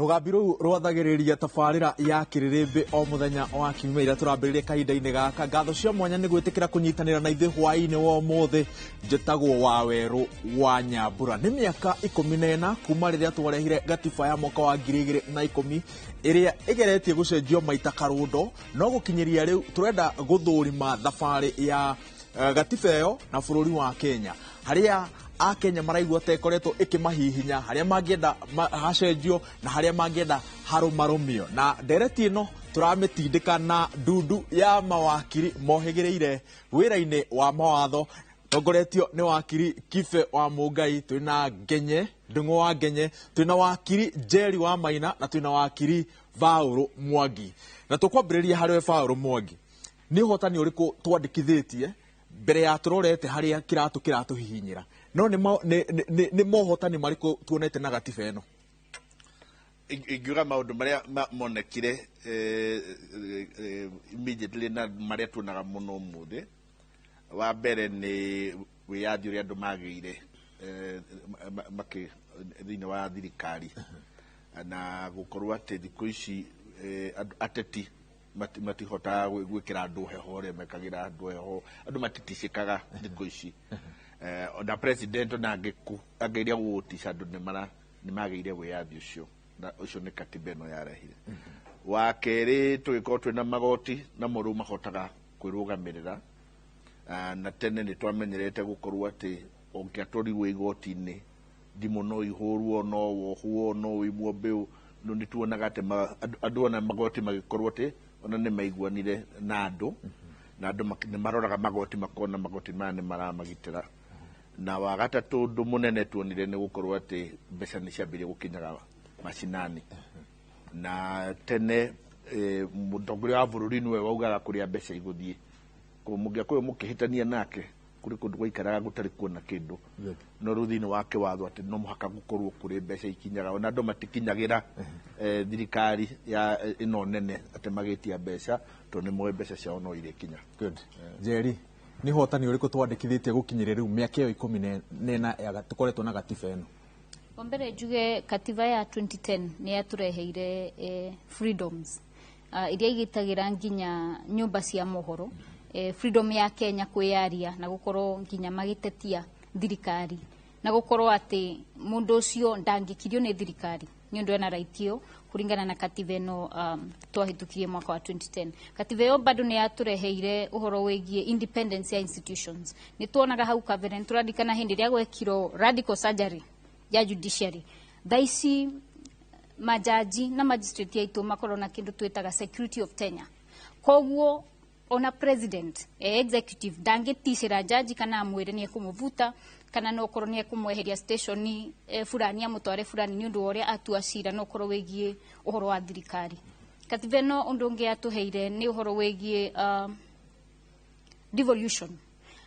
Rũgambi rũu rwathagĩrĩria tabarĩra ya Kĩrĩrĩmbĩ o mũthenya wa kiumia iria tũrambĩrĩria kahinda-inĩ gaka. Ngatho cia mwanya nĩ gwĩtĩkĩra kũnyitanĩra na ithuĩ hwaĩ-inĩ wa ũmũthĩ. Njĩtagwo Wawerũ wa Nyambura. Nĩ mĩaka 14 kuma rĩrĩa twarehire gatiba ya mwaka wa 2010 ĩrĩa ĩgeretie gũcenjio maita karũndo, no gũkinyĩria rĩu tũrenda gũthũrima thabarĩ ya gatiba ĩyo na bũrũri wa Kenya, harĩa Akenya maraigua ta ĩkoretwo ĩkĩmahihinya, harĩa mangĩenda hacenjio na harĩa mangĩenda harũmarũmio. Na ndereti ĩno tũramĩtindĩka na ndundu ya mawakiri mohĩgĩrĩire wĩra-inĩ wa mawatho, tongoretio nĩ wakiri Kibe wa Mũngai, twĩna Ngenye Ndung'u wa Ngenye, twĩna wakiri Njeri wa Maina na twĩna wakiri Paũlũ Mwangi. Na tũkwambĩrĩria harĩ we Paũlũ Mwangi, nĩ ũhotani ũrĩkũ twandĩkithĩtie mbere ya tũrorete harĩa kĩratũ kĩratũhihinyĩra, no nĩ mohotani marĩkũ tuonete na gatiba ĩno? Ingiuga maũndũ marĩa monekire immediately na marĩa tuonaga mũno ũmũthĩ, wa mbere nĩ wĩyathi ũrĩa andũ magĩire thĩinĩ wa thirikari, na gũkorwo atĩ thikũ ici ateti matihotaga gwĩkĩra andũ heho ũrĩa mekagĩra andũ heho. Andũ matiticĩkaga thikũ ici. Ona president ona angĩgeria gũgũtica, andũ nĩ magĩire wĩyathi ũcio, na ũcio nĩ katiba ĩno yarehire. Wa kerĩ, tũgĩkorwo twĩna magoti namo rĩu mahotaga kwĩrũgamĩrĩra. Na tene nĩ twamenyerete gũkorwo atĩ ũngĩatwarirwo igoti-inĩ, thimũ no ihũrwo, no wohwo, no ũimwo mbĩũ. No nĩ tuonaga atĩ andũ ona magoti magĩkorwo atĩ ona nĩ maiguanire na andũ, na andũ nĩ maroraga magoti makona magoti maya nĩ maramagitĩra. Na wa gatatũ, ũndũ mũnene tuonire nĩ gũkorwo atĩ mbeca nĩ ciambĩrĩria gũkinyaga macinani. Na tene mũtongoria wa bũrũri nĩwe waugaga kũrĩa mbeca igũthiĩ. Koguo mũngĩakorwo mũkĩhĩtania nake, kũrĩ kũndũ gwaikaraga gũtarĩ kuona kĩndũ. No rĩu thĩinĩ wa kĩwatho atĩ no mũhaka gũkorwo kũrĩ mbeca ikinyaga, ona andũ matikinyagĩra thirikari ya ĩno nene atĩ magĩtia mbeca, tondũ nĩ moĩ mbeca ciao no irĩkinya. Good. Njeri, nĩ ũhotani ũrĩkũ twandĩkithĩtie gũkinyĩria rĩu mĩaka ĩyo 14 tũkoretwo na gatiba ĩno? Wa mbere njuge katiba ya 2010 nĩ yatũreheire freedoms iria igitagĩra nginya nyũmba cia mohoro, freedom ya Kenya kwĩyaria na gũkorwo nginya magĩtetia thirikari, na gũkorwo atĩ mũndũ ũcio ndangĩkirio nĩ thirikari nĩ ũndũ ena right ĩyo kũringana na katiba ĩno twahĩtũkirie mwaka wa 2010. Katiba ĩyo bado nĩ yatũreheire ũhoro wĩgiĩ independence ya institutions. Nĩ tuonaga hau kabere, nĩ tũrarikana hĩndĩ ĩrĩa gwekirwo radical surgery ya judiciary. Thaa ici majaji na magistrate aitũ makorwo na kĩndũ twĩtaga security of tenure, koguo ona president executive ndangĩticĩra jaji kana amwĩre nĩ ekũmũbuta kana no korwo nĩ ekũmweheria station fulani amũtware fulani nĩ ũndũ wa ũrĩa atua cira no korwo wĩgiĩ ũhoro wa thirikari. Katiba ĩno ũndũ ũngĩ yatũheire nĩ ũhoro wĩgiĩ devolution.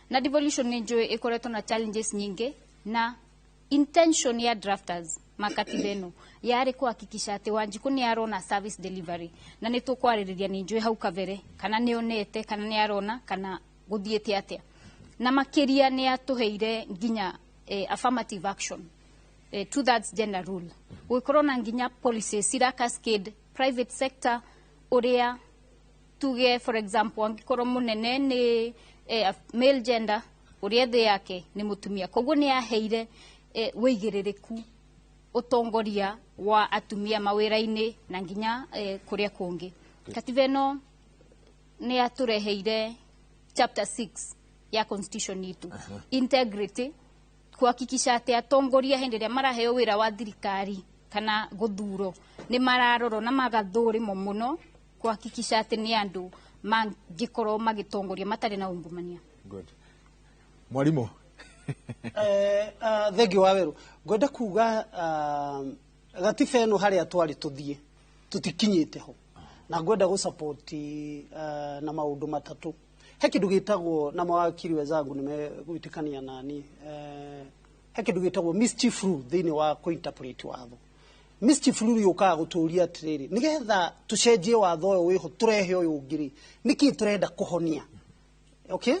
Na devolution nĩ njũĩ ĩkoretwo na challenges nyingĩ, na intention ya drafters makatiba ĩno yarĩ kuhakikisha atĩ Wanjikũ nĩ arona service delivery, na nĩ tũkwarĩrĩria nĩ njũĩ hau kabere kana nĩ onete kana nĩ arona kana gũthiĩte atĩa. Na makĩria nĩ yatũheire nginya affirmative action, two thirds gender rule, gũgĩkorwo na nginya policies cira cascade private sector, ũrĩa tuge for example angĩkorwo mũnene nĩ male gender, ũrĩa thĩ yake nĩ mũtumia. Koguo nĩ yaheire wĩigĩrĩrĩku ũtongoria wa atumia mawĩra-inĩ na nginya kũrĩa kũngĩ. Katiba ĩno nĩ yatũreheire chapter 6 ya constitution itũ, integrity, kuhakikisha atĩ atongoria hĩndĩ ĩrĩa maraheo wĩra wa thirikari kana gũthuro nĩ mararorwo na magathũrĩmwo mũno kuhakikisha atĩ nĩ andũ mangĩkorwo magĩtongoria matarĩ na ungumania. Good. Mwarimũ. Thengiũ wa werũ. Ngwenda kuga gatiba ĩno harĩa twarĩ tũthiĩ tũtikinyĩte ho, na ngwenda gũ-support na maũndũ matatũ. He kĩndũ gĩtagwo, na mawakiri wenzangu nĩmegwĩtĩkania nani, he kĩndũ gĩtagwo mischief rule thĩinĩ wa kũ-interpret watho. Mischief rule yũkaga gũtũria atĩrĩrĩ, nĩgetha tũcenjie watho ũyũ wĩho tũrehe ũyũ ũngĩ rĩ, nĩkĩ tũrenda kũhonia? Okay,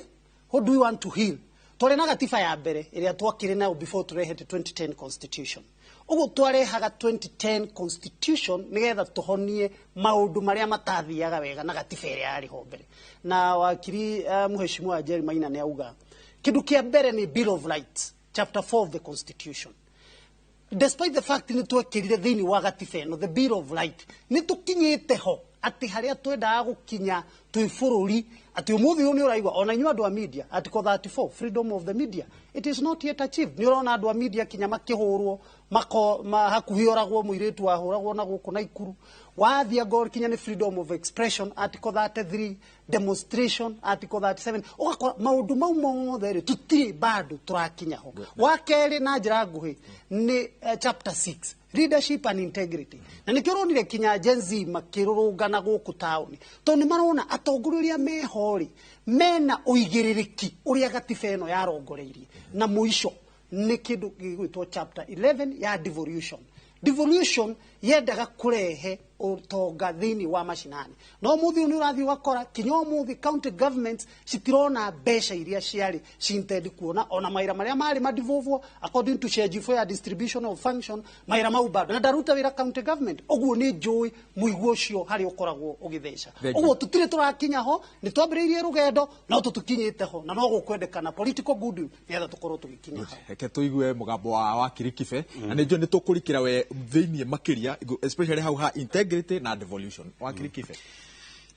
what do we want to heal? Tondũ Twarĩ na gatiba ya mbere ĩrĩa twakĩrĩ nayo before tũrehete 2010 constitution. Ũguo twarehaga 2010 constitution nĩgetha tũhonie maũndũ marĩa matathiaga wega na gatiba ĩrĩa yarĩ ho mbere. Na wakiri Mheshimiwa Jerry Maina nĩ auga kĩndũ kĩa mbere nĩ Bill of Rights, chapter 4 of the constitution. Despite the fact nĩ twekĩrire thĩinĩ wa gatiba ĩno the Bill of Right, nĩ tũkinyĩte ho atĩ harĩa twendaga gũkinya twĩ bũrũri, atĩ ũmũthĩ ũyũ nĩ ũraigua ona inyuĩ andũ a media, article 34, freedom of the media, it is not yet achieved. Nĩ ũrona andũ a media kinya makĩhũrwo mako ma, hakuhĩ oragwo mũirĩtu wahũragwo na gũkũ Naikuru. Wathiĩ angorwo kinya nĩ freedom of expression, article 33, demonstration, article 37, ũgakora maũndũ mau mothe rĩ tũtirĩ bado tũrakinya ho. Wa kerĩ na njĩra nguhĩ nĩ chapter 6, leadership and integrity. Na nĩkĩo ũronire kinya Gen Z makĩrũrũngana gũkũ taũni, tondũ nĩ marona atongoria arĩa meho rĩ mena ũigĩrĩrĩki ũrĩa gatiba ĩno yarongoreirie. Na mũico nĩ kĩndũ gĩgwĩtwo chapter 11 ya devolution. Devolution yendaga kũrehe ũtonga thĩinĩ wa macinani, no ũmũthĩ ũyũ nĩ ũrathiĩ ũgakora kinya ũmũthĩ county governments citirona mbeca iria ciarĩ cintendi kuona, ona mawĩra marĩa marĩ madevolvwo according to schedule ya distribution of function, mawĩra mau bado na ndaruta wĩra county government. Ũguo nĩ njũĩ mũigua ũcio harĩa ũkoragwo ũgĩtheca. Thank you. Ũguo tũtirĩ tũrakinya ho, nĩ twambĩrĩirie rũgendo no tũtũkinyĩte ho, na no gũkwendekana political goodwill nĩgetha tũkorwo tũgĩkinya ho. Reke tũigue mũgambo wa wakiri Kibe, na nĩ njũĩ nĩ tũkũrikĩra we thĩiniĩ makĩria, especially hau ha integrity na devolution. Wakiri Kibe.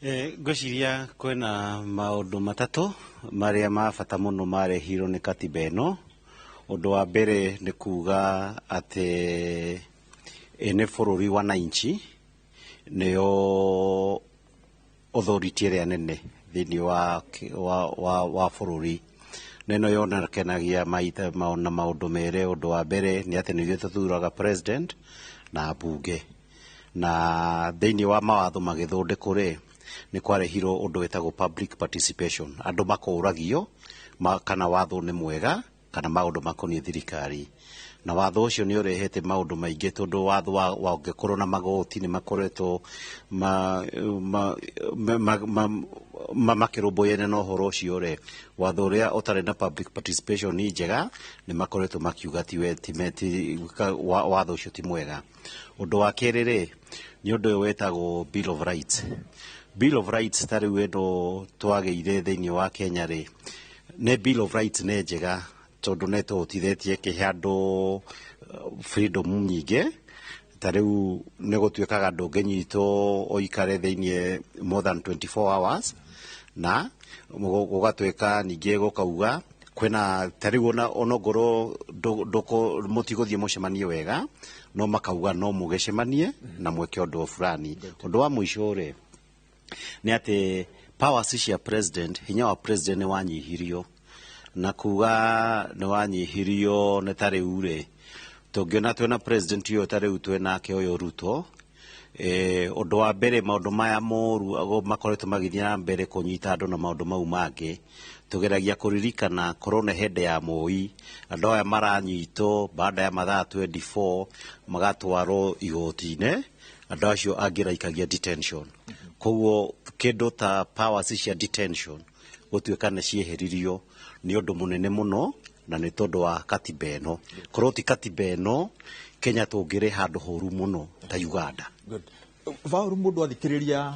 Ngwĩciria kwĩna maũndũ matatũ marĩa ma bata mũno marehirwo nĩ katiba ĩno. Ũndũ wa mbere nĩ kuga atĩ nĩ bũrũri wananchi nĩo authority ĩrĩa nene thĩinĩ wa bũrũri. Na ĩno yonekenagia maita na maũndũ merĩ. Ũndũ wa mbere nĩ atĩ nĩ ithuĩ tũthuraga president na mbunge, na thĩinĩ wa mawatho magĩthondekwo rĩ nĩ kwarehirwo ũndũ wĩtagwo public participation. Andũ makũragio kana watho nĩ mwega kana maũndũ makoniĩ thirikari, na watho ũcio nĩ ũrehete maũndũ maingĩ, tondũ watho wa ũngĩkorwo na magoti nĩ makoretwo makĩrũmbũyania na ũhoro ũcio rĩ, watho ũrĩa ũtarĩ na public participation nĩ njega, nĩ makoretwo makiuga watho ũcio ti mwega. Ũndũ wa kerĩ rĩ nĩ ũndũ ũyũ wĩtagwo Bill of Rights. Bill of Rights ta rĩu ĩno twagĩire thĩinĩ wa Kenya rĩ, nĩ Bill of Rights nĩ njega tondũ nĩ tũhotithĩtie kĩhe andũ freedom nyingĩ. Ta rĩu nĩ gũtuĩkaga ndũngĩnyitwo ũikare thĩinĩ more than 24 hours, na gũgatuĩka ningĩ gũkauga kwĩna ta rĩu onongorwo mũtigũthiĩ mũcemanie wega, no makauga no mũgĩcemanie na mwĩke ũndũ fulani. Ũndũ wa mũico rĩ nĩ atĩ powers cia president, hinya wa president nĩ wanyihirio, na kuga nĩ wanyihirio nĩ ta rĩu rĩ tũngĩona twĩna president ũyũ ta rĩu twĩnake ũyũ Ruto, ũndũ wa mbere maũndũ maya moru makoretwo magĩthiĩ na mbere kũnyita andũ na maũndũ mau mangĩ, tũgeragia kũririkana korwo nĩ hĩndĩ ya Moi, andũ aya maranyitwo baada ya mathaa 24 magatwarwo igoti-inĩ, andũ acio angĩ raikagia detention. Koguo kĩndũ ta powers cia detention gũtuĩka nĩ cieheririo nĩ ũndũ mũnene mũno, na nĩ tondũ wa katiba ĩno. Korwo ti katiba ĩno, Kenya tũngĩrĩ handũ horu mũno ta Uganda. Good. Vauru, mũndũ athikĩrĩria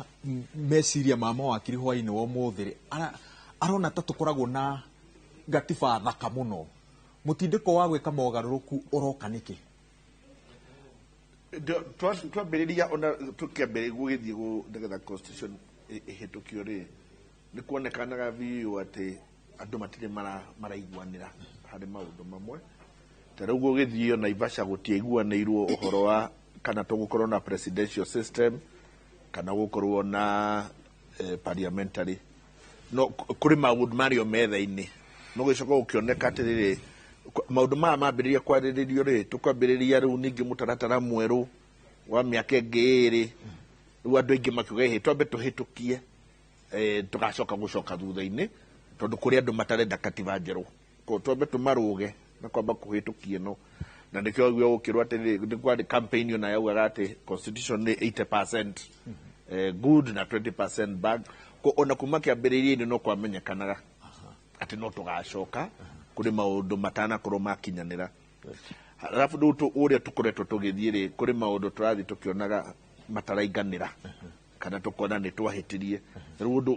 meciria ma mawakiri hwainĩ wa ũmũthĩ rĩ, arona ta tũkoragwo na gatiba thaka mũno. Mũtindĩko wa gwĩka mogarũrũku ũroka nĩkĩ? Twambĩrĩria ona tũkĩambĩrĩria gũgĩthiĩ nĩgetha constitution ĩhĩtũkio rĩ, nĩ kuonekanaga biũ atĩ andũ matirĩ maraiguanĩra harĩ maũndũ mamwe. Ta rĩu gũgĩthiĩ Naivasha gũtiaiguanĩirwo ũhoro wa kana tũgũkorwo na presidential system kana gũkorwo na parliamentary. No kũrĩ maũndũ marĩ o metha-inĩ, no gĩcoka gũkĩoneka atĩrĩrĩ, maũndũ maya mambĩrĩria kwarĩrĩrio rĩ, tũkwambĩrĩria rĩu ningĩ mũtaratara mwerũ wa mĩaka ĩngĩ ĩrĩ. Rĩu andũ aingĩ makiuga ĩhĩ twambe tũhĩtũkie, tũgacoka gũcoka thutha-inĩ, tondũ kũrĩ andũ matarenda katiba njerũ. Koguo twambe tũmarũge na kwamba kũhĩtũkia ĩno. Na nĩkĩo gũkĩrwo atĩrĩrĩ, nĩ kwarĩ campaign ona yaugaga atĩ constitution nĩ 80% good na 20% bad. Ona kuma kĩambĩrĩria-inĩ no kwamenyekanaga atĩ no tũgacoka Kũrĩ maũndũ matanakorwo makinyanĩra. Arabu rĩu ũrĩa tũkoretwo tũgĩthiĩ rĩ, kũrĩ maũndũ tũrathiĩ tũkĩonaga matarainganĩra kana tũkona nĩ twahĩtirie. Rĩu ũndũ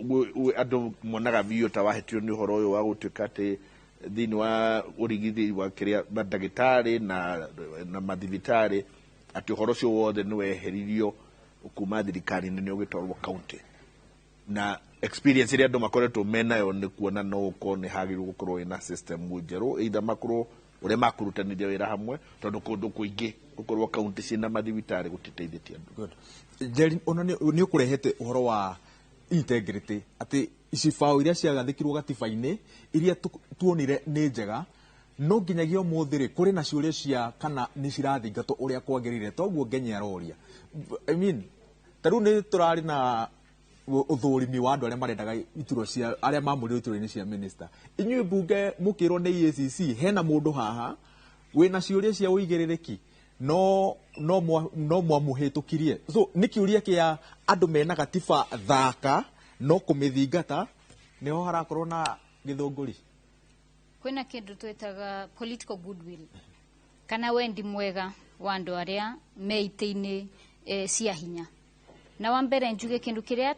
andũ monaga biũ ta wahĩtirio nĩ ũhoro ũyũ wa gũtuĩka atĩ thĩinĩ wa ũrigiti wa kĩrĩa mandagĩtarĩ na mathibitarĩ, atĩ ũhoro ũcio wothe nĩ weheririo kuma thirikari-inĩ, nĩ ũgĩtwarwo county, na experience ĩrĩa andũ makoretwo menayo nĩ kuona no ũkorwo nĩ hagĩrĩirwo gũkorwo ĩna system njerũ, either makorwo ũrĩa makũrutanĩria wĩra hamwe, tondũ kũndũ kũingĩ gũkorwo kaunti ciĩna mathibitarĩ gũtiteithĩtie andũ. Good. Jerry, ona nĩ ũkũrehete ũhoro wa integrity, atĩ icibaũ iria ciagathĩkirwo gatiba-inĩ iria tuonire nĩ njega, no nginyagia ũmũthĩ rĩ, kũrĩ na ciũria cia kana nĩ cirathingatwo ũrĩa kwagĩrĩire. Toguo Ngenye aroria, I mean, ta rĩu nĩ tũrarĩ na ũthũrimi wa andũ arĩa marendaga iturwa cia arĩa mamũrĩrwo iturwa-inĩ cia minister. Inyuĩ mbunge mũkĩrwo nĩ EACC hena mũndũ haha wĩna ciũria cia ũigĩrĩrĩki, no mwamũhĩtũkirie. So nĩ kĩũria kĩa andũ mena gatiba thaka, no kũmĩthingata nĩho harakorwo na gĩthũngũri. Kwĩna kĩndũ twĩtaga political goodwill kana wendi mwega wa andũ arĩa me itĩ-inĩ cia hinya. Na wa mbere njuge kĩndũ kĩrĩa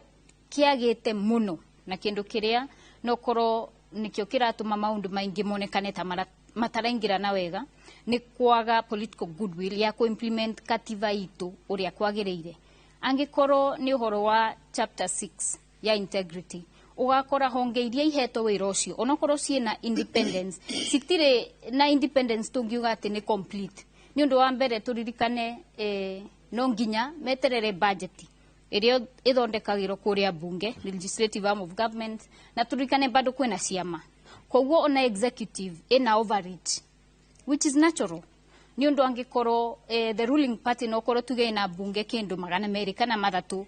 kĩagĩte mũno na kĩndũ kĩrĩa nokorwo nĩkĩo kĩratũma maũndũ maingĩ monekane ta mataraingĩrana wega nĩ kwaga political goodwill ya kũ-implement katiba itũ ũrĩa kwagĩrĩire. Angĩkorwo nĩ ũhoro wa chapter 6 ya integrity, ũgakora honge iria ihetwo wĩra ũcio, onokorwo ciĩna independence, citirĩ na independence tũngiuga atĩ nĩ complete. Nĩ ũndũ wa mbere tũririkane, no nginya meterere budget ĩrĩa ĩthondekagĩrwo kũrĩa bunge, legislative arm of government, na tũririkane bado kwĩna ciama, koguo ona executive ĩna overreach, which is natural, nĩ ũndũ angĩkorwo the ruling party no korwo tuge ĩna bunge kĩndũ 203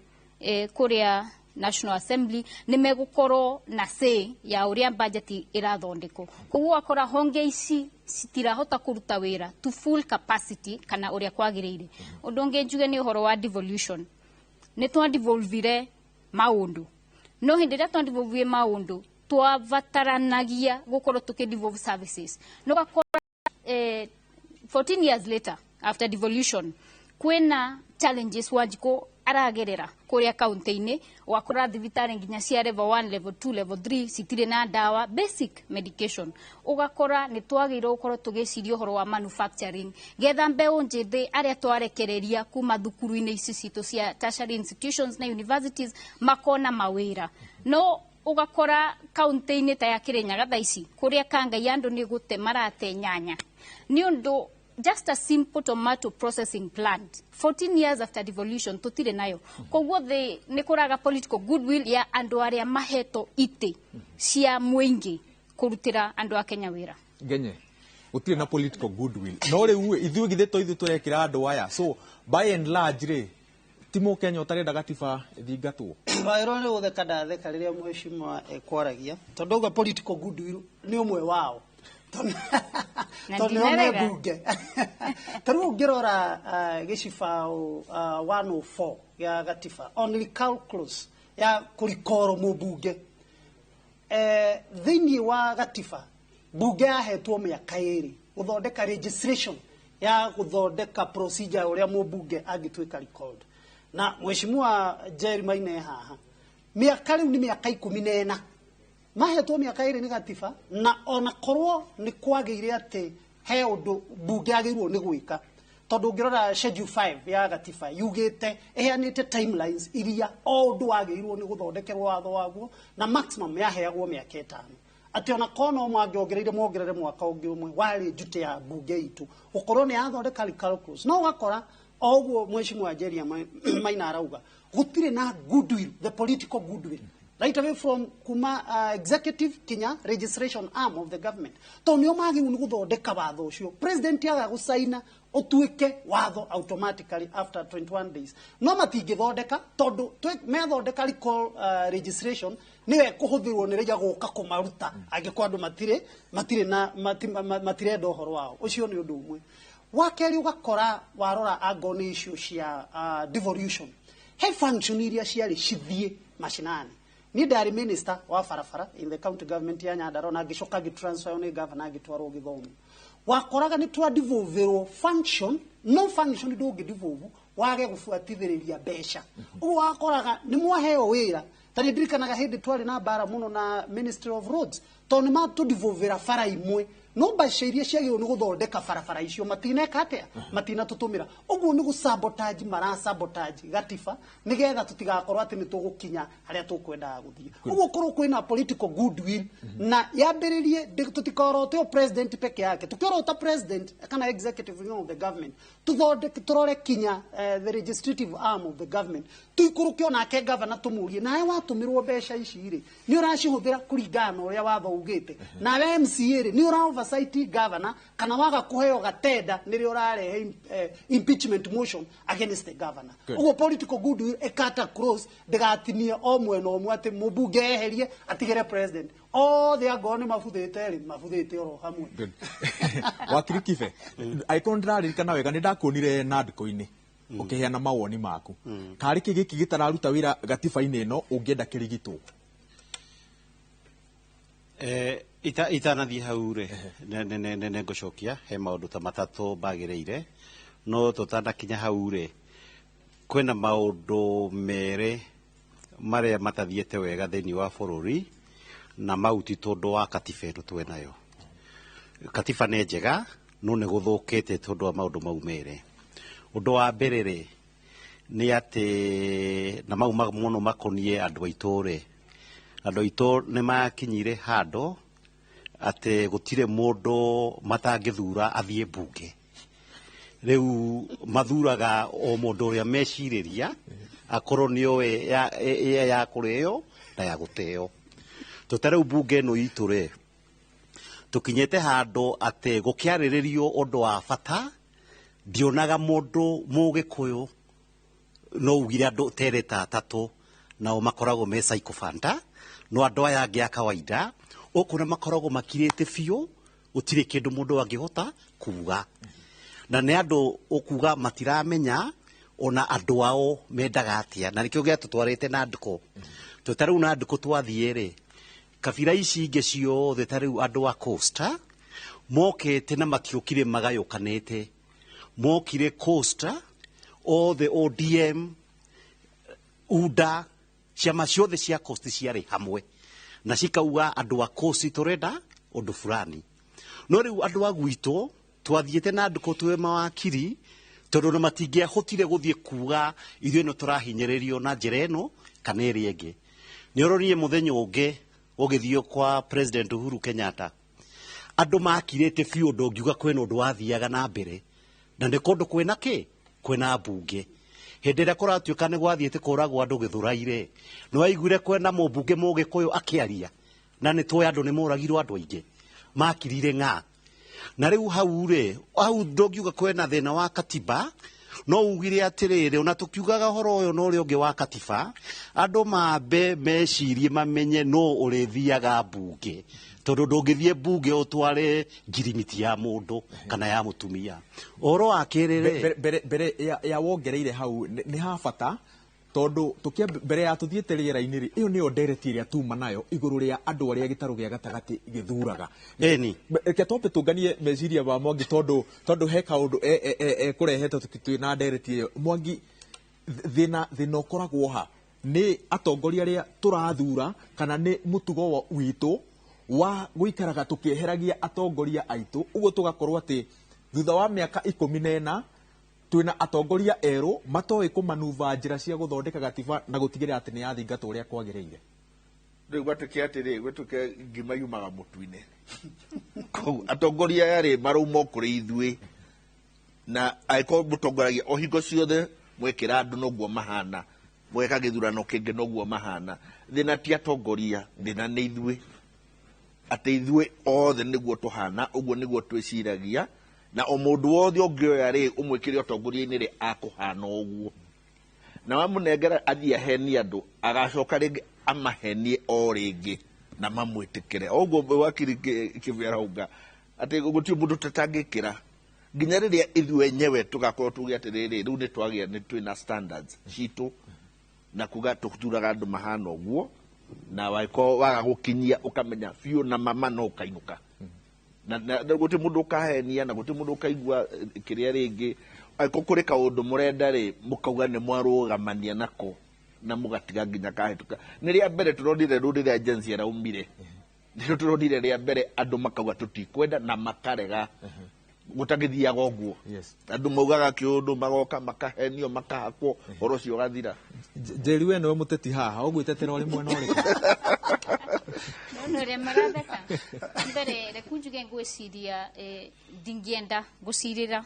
kũrĩa National Assembly, nĩ megũkorwo na say ya ũrĩa budget ĩrathondekwo. Koguo wakora honge ici citirahota kũruta wĩra to full capacity kana ũrĩa kwagĩrĩire. Ũndũ ũngĩ njuge nĩ ũhoro wa devolution. Nĩ twadevolvire maũndũ, no hĩndĩ ĩrĩa twadevolvire maũndũ, twabataranagia gũkorwo tũkĩ services, no gakora 14 years later after devolution kwĩna challenges Wanjikũ aragerera kũrĩa kaunti-inĩ. Ũgakora thibitarĩ nginya cia level 1, level 2, level 3 citirĩ na ndawa, basic medication. Ũgakora nĩ twagĩrĩirwo gũkorwo tũgĩciria ũhoro wa manufacturing, getha mbeũ njĩthĩ arĩa twarekereria kuma thukuru-inĩ ici citũ cia tertiary institutions na universities makona mawĩra. No ũgakora kaunti-inĩ ta ya Kirinyaga thaa ici, kũrĩa kangai andũ nĩ gũte marate nyanya nĩ ũndũ just a simple tomato processing plant, 14 years after devolution tutire nayo. Koguo nĩ kũraga political goodwill ya andũ arĩa mahetwo itĩ cia mũingĩ kũrutĩra andũ a Kenya wĩra. Ngenye, gũtirĩ na political goodwill, no rĩu ithuĩ githĩ to ithuĩ tũrekĩra andũ aya? So by and large rĩ, ti mũkenya ũtarenda gatiba ĩthingatwo? Waĩrwo nĩ gũtheka ndatheka rĩrĩa mheshimiwa ekwaragia, tondũ auga political goodwill nĩ ũmwe wao. Na tondũ nĩo me ndinarega. Mbunge ta rĩu ũngĩrora gĩcibaũ 104 gĩa gatiba on recall clause ya kũrikoro mũmbunge, thĩinĩ wa gatiba mbunge yahetwo mĩaka 2 gũthondeka registration ya gũthondeka procedure ũrĩa mũmbunge angĩtuĩka recalled. Na mheshimiwa Jerry Maina haha, mĩaka rĩu nĩ mĩaka 14 mahetwo mĩaka 2 nĩ gatiba, na ona korwo nĩ kwagĩire atĩ he ũndũ mbunge yagĩrĩirwo nĩ gwĩka, tondũ ũngĩrora schedule 5 ya gatiba yugĩte ĩheanĩte timelines iria o ũndũ wagĩrĩirwo nĩ gũthondekerwo watho waguo, na maximum yaheagwo mĩaka 5, atĩ ona korwo no mangĩongereire mongerere mwaka ũngĩ ũmwe, warĩ njute ya mbunge itũ gũkorwo nĩ yathondeka recall clause. No ũgakora o ũguo mheshimiwa Jerry Maina arauga, gũtirĩ na goodwill, the political goodwill, right away from kuma executive kinya registration arm of the government, tondũ nĩo magĩrĩirwo nĩ gũthondeka watho ũcio. President aga gũcaina, ũtuĩke watho automatically after 21 days, no matingĩthondeka tondũ methondeka recall registration nĩyo ĩkũhũthĩrwo nĩ raia gũka kũmaruta angĩkorwo andũ matirĩ na matirenda ũhoro wao. Ũcio nĩ ũndũ ũmwe. Wa kerĩ, ũgakora warora ango nĩ issue cia devolution, he function iria ciarĩ cithiĩ macinani. Niĩ ndarĩ minister wa barabara in the county government ya Nyandarua, na ngĩcoka ngĩtransfer nĩ governor, ngĩtwarwo gĩthomo. Wakoraga nĩ twadevolverwo function, no function ndũngĩdevolve wage gũbuatithĩrĩria mbeca. Ũguo wakoraga nĩ mwaheo wĩra. Ta nĩ ndirikanaga hĩndĩ twarĩ na mbara mũno na Ministry of Roads, tondũ nĩ matũdevolvera bara imwe, no mbeca iria ciagĩrĩirwo nĩ gũthondeka barabara icio matineka atĩa, matinatũtũmĩra. Ũguo nĩ gũsabotage, marasabotage gatiba nĩgetha tũtigakorwo atĩ nĩ tũgũkinya harĩa tũkwendaga gũthiĩ. Ũguo korwo kwĩna political goodwill na yambĩrĩrie, tũtikorote o president peke yake, tũkĩorota president kana executive wing of the government, tũthondeke, tũrore kinya the legislative arm of the government, tũikũrũke onake governor, tũmũrie, nawe watũmĩrwo mbeca ici rĩ, nĩ ũracihũthĩra kũringana na ũrĩa watho ugĩte? Nawe MCA rĩ, nĩ ũra oversight governor, kana waga kũheo gatenda nĩrĩo ũrarehe impeachment motion against the governor? Ũguo political goodwill ĩkata cross, ndĩgatinie o mwena ũmwe atĩ mũmbunge eherie atigĩre president othe, angorwo nĩ mabuthĩte rĩ, mabuthĩte oro hamwe. Good. Wakiri Kibe, angĩkorwo ndĩraririkana wega, nĩ ndakuonire nandĩko-inĩ ũkĩheana mawoni maku. Karĩ kĩ gĩkĩ gĩtararuta wĩra gatiba-inĩ ĩno ũngĩenda kĩrigitwo? Itanathiĩ hau rĩ, nĩ ngũcokia he maũndũ ta matatũ magĩrĩire, no tũtanakinya hau rĩ, kwĩna maũndũ merĩ marĩa matathiĩte wega thĩinĩ wa bũrũri, na mau ti tondũ wa katiba ĩno twĩnayo. Katiba nĩ njega, no nĩ gũthũkĩte tondũ wa maũndũ mau merĩ. Ũndũ wa mbere rĩ, nĩ atĩ na mau mũno makoniĩ andũ aitũ rĩ, andũ aitũ nĩ makinyire handũ atĩ gũtirĩ mũndũ matangĩthura athiĩ mbunge. Rĩu mathuraga o mũndũ ũrĩa mecirĩria akorwo nĩoĩ ya kũrĩo na ya gũteo. Ta rĩu mbunge ĩno itũ rĩ, tũkinyĩte handũ atĩ gũkĩarĩrĩrio ũndũ wa bata, ndionaga mũndũ mũgĩkũyũ, no ugire andũ terĩ ta atatũ nao makoragwo me sycophant, no andũ aya angĩ a kawaida ũkũona makoragwo makirĩte biũ, gũtirĩ kĩndũ mũndũ angĩhota kuga, na nĩ andũ ũkuga matiramenya ona andũ ao mendaga atĩa, na nĩkĩo gĩatũtwarĩte na ndũkũ. Ta rĩu na ndũkũ twathiĩ rĩ, kabira ici ingĩ ciothe, ta rĩu andũ a Coast mokĩte na matiokire magayũkanĩte, mokire Coast othe, ODM, UDA, ciama ciothe cia Coast ciarĩ hamwe na cikauga andũ a Coast tũrenda ũndũ fulani. No rĩu andũ a gwitũ twathiĩte na ndũkũ twĩ mawakiri, tondũ na matingĩahotire gũthiĩ kuga ithuĩ nĩ tũrahinyĩrĩrio na njĩra ĩno kana ĩrĩa ĩngĩ. Nĩ ũronire mũthenya ũngĩ ũgĩthiĩ kwa President Uhuru Kenyatta, andũ makirĩte biũ, ndũngiuga kwĩna ũndũ wathiaga na mbere, na nĩ kũndũ kwĩna kĩ, kwĩna mbunge. Hĩndĩ ĩrĩa kũratuĩka nĩ gwathiĩte kũragwo andũ Gĩthũrai-rĩ, nĩ waiguire kwĩna mũmbunge mũgĩkũyũ akĩaria, na nĩ tũĩ andũ nĩ moragirwo, andũ aingĩ makirire ng'a. Na rĩu hau rĩ, hau ndũngiuga kwĩna thĩna wa katiba, no ugire atĩrĩrĩ, ona tũkiugaga ũhoro ũyũ na ũrĩa ũngĩ wa katiba, andũ mambe mecirie mamenye no ũrĩthiaga mbunge, tondũ ndũngĩthiĩ mbunge ũtware ngirimiti ya mũndũ kana ya mũtumia. Ũhoro wa kerĩ rĩ, Mbere ya wongereire hau, nĩ ha bata tondũ tũkĩa mbere ya tũthiĩte rĩera-inĩ rĩ, ĩyo nĩyo ndereti ĩrĩa tuma nayo igũrũ rĩa andũ arĩa gĩtarũ gĩa gatagatĩ gĩthuraga. Ĩni. Reke twambe tũnganie meciria ma Mwangi, tondũ he kaũndũ ekũrehete twĩ na ndereti ĩyo. Mwangi, thĩna ũkoragwo ha? Nĩ atongoria arĩa tũrathura, kana nĩ mũtugo witũ wa gũikaraga tũkĩeheragia atongoria aitũ, ũguo tũgakorwo atĩ thutha wa mĩaka 14 twĩna atongoria erũ matoĩ kũmanuba njĩra cia gũthondeka gatiba na gũtigĩrĩra atĩ nĩ yathingatwo ũrĩa kwagĩrĩire? Rĩu gwatuĩke atĩrĩ, gwatuĩke ngima yumaga mũtu-inĩ. Koguo atongoria aya rĩ, marauma o kũrĩ ithuĩ, na angĩkorwo mũtongoragia o hingo ciothe mwekĩra andũ noguo mahana, mweka gĩthurano kĩngĩ noguo mahana, thĩna ti atongoria, thĩna nĩ ithuĩ, atĩ ithuĩ othe nĩguo tũhana, ũguo nĩguo twĩciragia, na o mũndũ wothe ũngĩoya rĩ, ũmwĩkĩre ũtongoria-inĩ rĩ, akũhana ũguo, na wamũnengera athiĩ ahenie andũ, agacoka rĩngĩ amahenie o rĩngĩ na mamwĩtĩkĩre. Ũguo wakiri Kĩbe arauga atĩ gũtirĩ mũndũ tũtangĩkĩra, nginya rĩrĩa ithuĩ enyewe tũgakorwo tuge atĩrĩrĩ, rĩu nĩ twagĩa, nĩ twĩna standards citũ na kuga tũthuraga andũ mahana ũguo. Na wangĩkorwo waga gũkinyia ũkamenya biũ na mama no ũkainũka. Na gũtirĩ mũndũ ũkahenia na gũtirĩ mũndũ ũkaigua kĩrĩa rĩngĩ. Angĩkorwo kũrĩ kaũndũ mũrenda rĩ, mũkauga nĩ mwarũgamania nako na mũgatiga nginya kahĩtũka. Nĩ rĩa mbere tũronire rũrĩ rĩa Gen Z araumire, nĩrĩo tũronire rĩa mbere andũ makauga tũtikwenda na makarega, gũtagĩthiaga ũguo. Andũ maugaga kĩũndũ, magoka makahenio, makahakwo, ũhoro ũcio ũgathira. Njeri, we nĩwe mũteti haha, ũgwĩtetera ũrĩ mwena ũrĩkũ? Nona ũrĩa maratheka. Mbere reku njuge ngwĩciria ndingĩenda gũcirĩra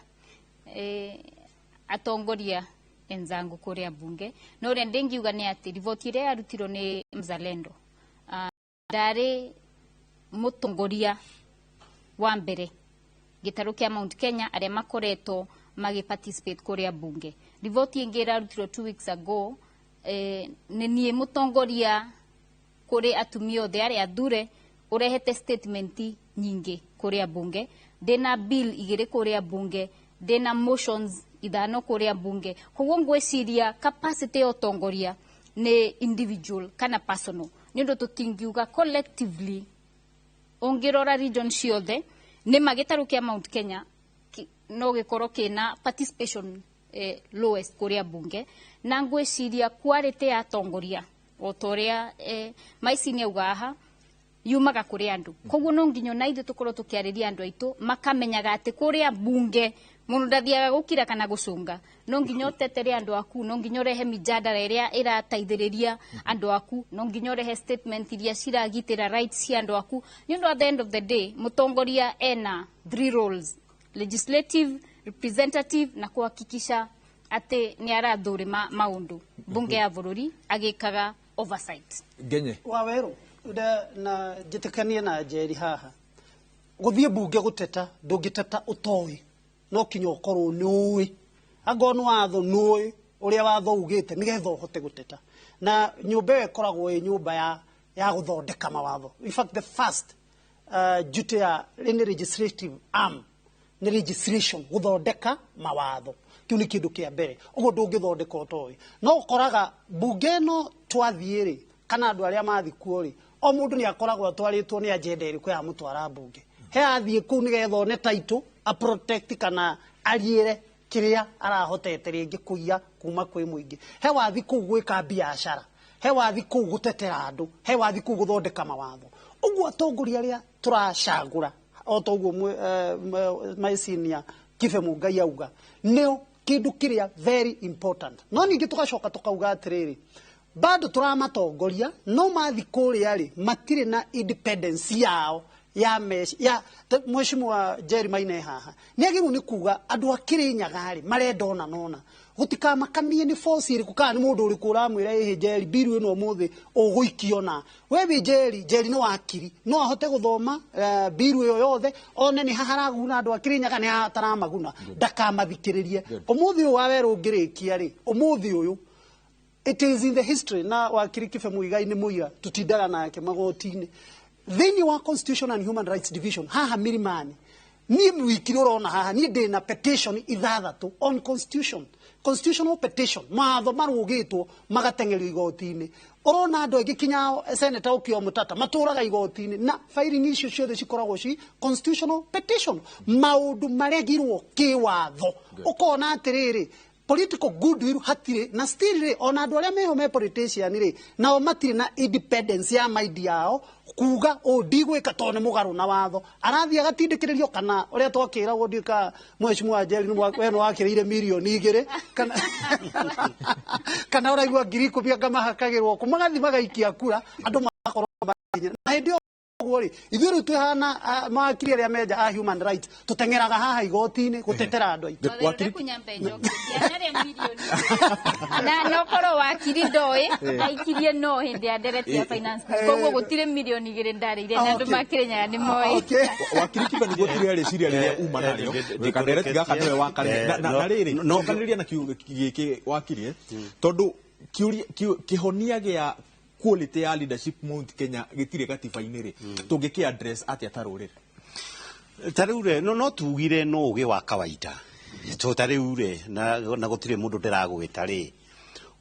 atongoria enzangu kũrĩa bunge, no ũrĩa ndĩngiuga nĩ atĩ riboti ĩrĩa yarutirwo nĩ Mzalendo, ndarĩ mũtongoria wa mbere gĩtarũ kĩa Mount Kenya arĩa makoretwo magĩ participate kũrĩa bunge. Riboti ĩngĩ ĩrarutirwo 2 weeks ago, nĩ niĩ mũtongoria kũrĩ atumia othe arĩa athure ũrehete statement nyingĩ kũrĩa bunge. Ndĩna bill igĩrĩ kũrĩa bunge, ndĩna motions ithano kũrĩa bunge. Koguo ngwĩciria capacity ya ũtongoria nĩ individual kana personal, nĩ ũndũ tũtingiuga collectively. Ũngĩrora region ciothe nĩ ma gĩtarũ kĩa Mount Kenya no gĩkorwo kĩna participation lowest kũrĩa bunge, na ngwĩciria quality ya atongoria, o ta ũrĩa Maici nĩ auga haha, yumaga kũrĩ andũ. Koguo no nginya ona ithuĩ tũkorwo tũkĩarĩria andũ aitũ makamenyaga atĩ kũrĩa bunge mũndũ ndathiaga gũkira kana gũcũnga. No nginya ũtetere andũ aku, no nginya ũrehe mijadala ĩrĩa ĩrateithĩrĩria andũ aku, no nginya ũrehe statement iria ciragitĩra rights cia andũ aku, nĩ ũndũ at the end of the day mũtongoria ena three roles: legislative, representative na kuhakikisha atĩ nĩ arathũrima maũndũ bunge ya bũrũri agĩkaga oversight. Ngenye. Waweru na njĩtĩkanie na Njeri haha. Gũthiĩ mbunge gũteta, ndũngĩteta ũtoĩ, no kinya ũkorwo nĩ ũĩ, angorwo nĩ watho nĩ ũĩ ũrĩa watho ugĩte nĩgetha ũhote gũteta. Na nyũmba ĩyo ĩkoragwo ĩ nyũmba ya gũthondeka mawatho. In fact, the first duty ya any legislative arm nĩ legislation, gũthondeka mawatho. Kĩu nĩ kĩndũ kĩa mbere. Ũguo ndũngĩthondeka ũtoĩ. No ũkoraga mbunge ĩno twathiĩ rĩ, kana andũ arĩa mathiĩ kuo rĩ, o mũndũ nĩ akoragwo atwarĩtwo nĩ agenda ĩrĩkũ ya mũtwara mbunge. He athiĩ kũu nĩgetha one title, a protect kana ariĩre kĩrĩa arahotete rĩngĩ kũiya kuma kwĩ mũingĩ. He wathi kũu gwĩka biacara, he wathi kũu gũtetera andũ, he wathi kũu gũthondeka mawatho. Ũguo atongoria arĩa tũracagũra, o ta ũguo my senior Kibe Mungai auga, nĩo kĩndũ kĩrĩa very important. No ningĩ tũgacoka tũkauga atĩrĩrĩ, bado tũramatongoria, no mathi kũrĩa rĩ, matirĩ na independence yao ya ya Mheshimiwa Jerry Maina haha nĩ agĩrĩirwo nĩ kuga andũ a Kĩrĩnyaga rĩ marenda ona nona gũtikamakanie nĩ force ĩrĩkũ kana nĩ mũndũ ũrĩkũ ũramwĩra ĩhĩ Jerry, bill ĩno ũmũthĩ ũgũikio. Na we wĩ Jerry, Jerry nĩ wakiri, no ahote gũthoma bill ĩyo yothe, one nĩ haha haraguna andũ a Kĩrĩnyaga, nĩ haha hataramaguna, ndakamathikĩrĩrie. Ũmũthĩ ũyũ Wawerũ ũngĩrĩkia rĩ, ũmũthĩ ũyũ it is in the history. Na wakiri Kibe Muigai nĩ mũira, tutindaga nake magoti-inĩ thĩinĩ wa Constitution and Human Rights Division haha Milimani. Niĩ wiki ũrona haha niĩ ndĩna petition ithathatũ on constitution, constitutional petition, mawatho marũgĩtwo magateng'erio igoti-inĩ. Ũrona andũ aingĩ kinya Senator Okiya Omtatah matũraga igoti-inĩ, na filing icio ciothe cikoragwo ci constitutional petition, maũndũ maregirwo kĩwatho. Ũkona atĩrĩrĩ, political goodwill hatirĩ, na still rĩ, ona andũ arĩa meho me politician rĩ, nao matirĩ na independence ya mind yao kuga ũ ndigwĩka tondũ nĩ mũgarũ na watho. Arathiĩ agatindĩkĩrĩrio kana ũrĩa twakĩragwo ndiũka Mheshimiwa Njeri we nĩ wakĩrĩire mirioni 2 kana ũraigua 10,000 anga mahakagĩrwo kũ, magathiĩ magaikia kura, andũ magakorwo makinya na hĩndĩ ĩyo. Ũguo rĩ, ithuĩ rĩu twĩhana mawakiri arĩa menja a human rights, tũteng'eraga haha igoti-inĩ gũtetera andũ aitũ. Kunyambe njoki ndianarĩa mirioni na nokorwo wakiri ndoĩ ndaikirie no hĩndĩ ya ndereti ya finance, koguo gũtirĩ mirioni 2 ndarĩire, na andũ makĩrĩnyaga nĩ moĩ. Wakiri Kibe, nĩguo tũrĩa rĩciria rĩrĩa uma narĩo kandereti gaka nĩwe wakarĩ na rĩrĩ cokanĩrĩria na kiugo gĩkĩ wakiri, tondũ kĩũria kĩhonia gĩa quality ya leadership Mount Kenya gĩtirĩ gatiba-inĩ rĩ, tũngĩkĩ address atĩa ta rũrĩrĩ? Ta rĩu rĩ, no tugire no ũgĩ wa kawaida to ta rĩu rĩ, na gũtirĩ mũndũ ndĩragwĩta rĩ,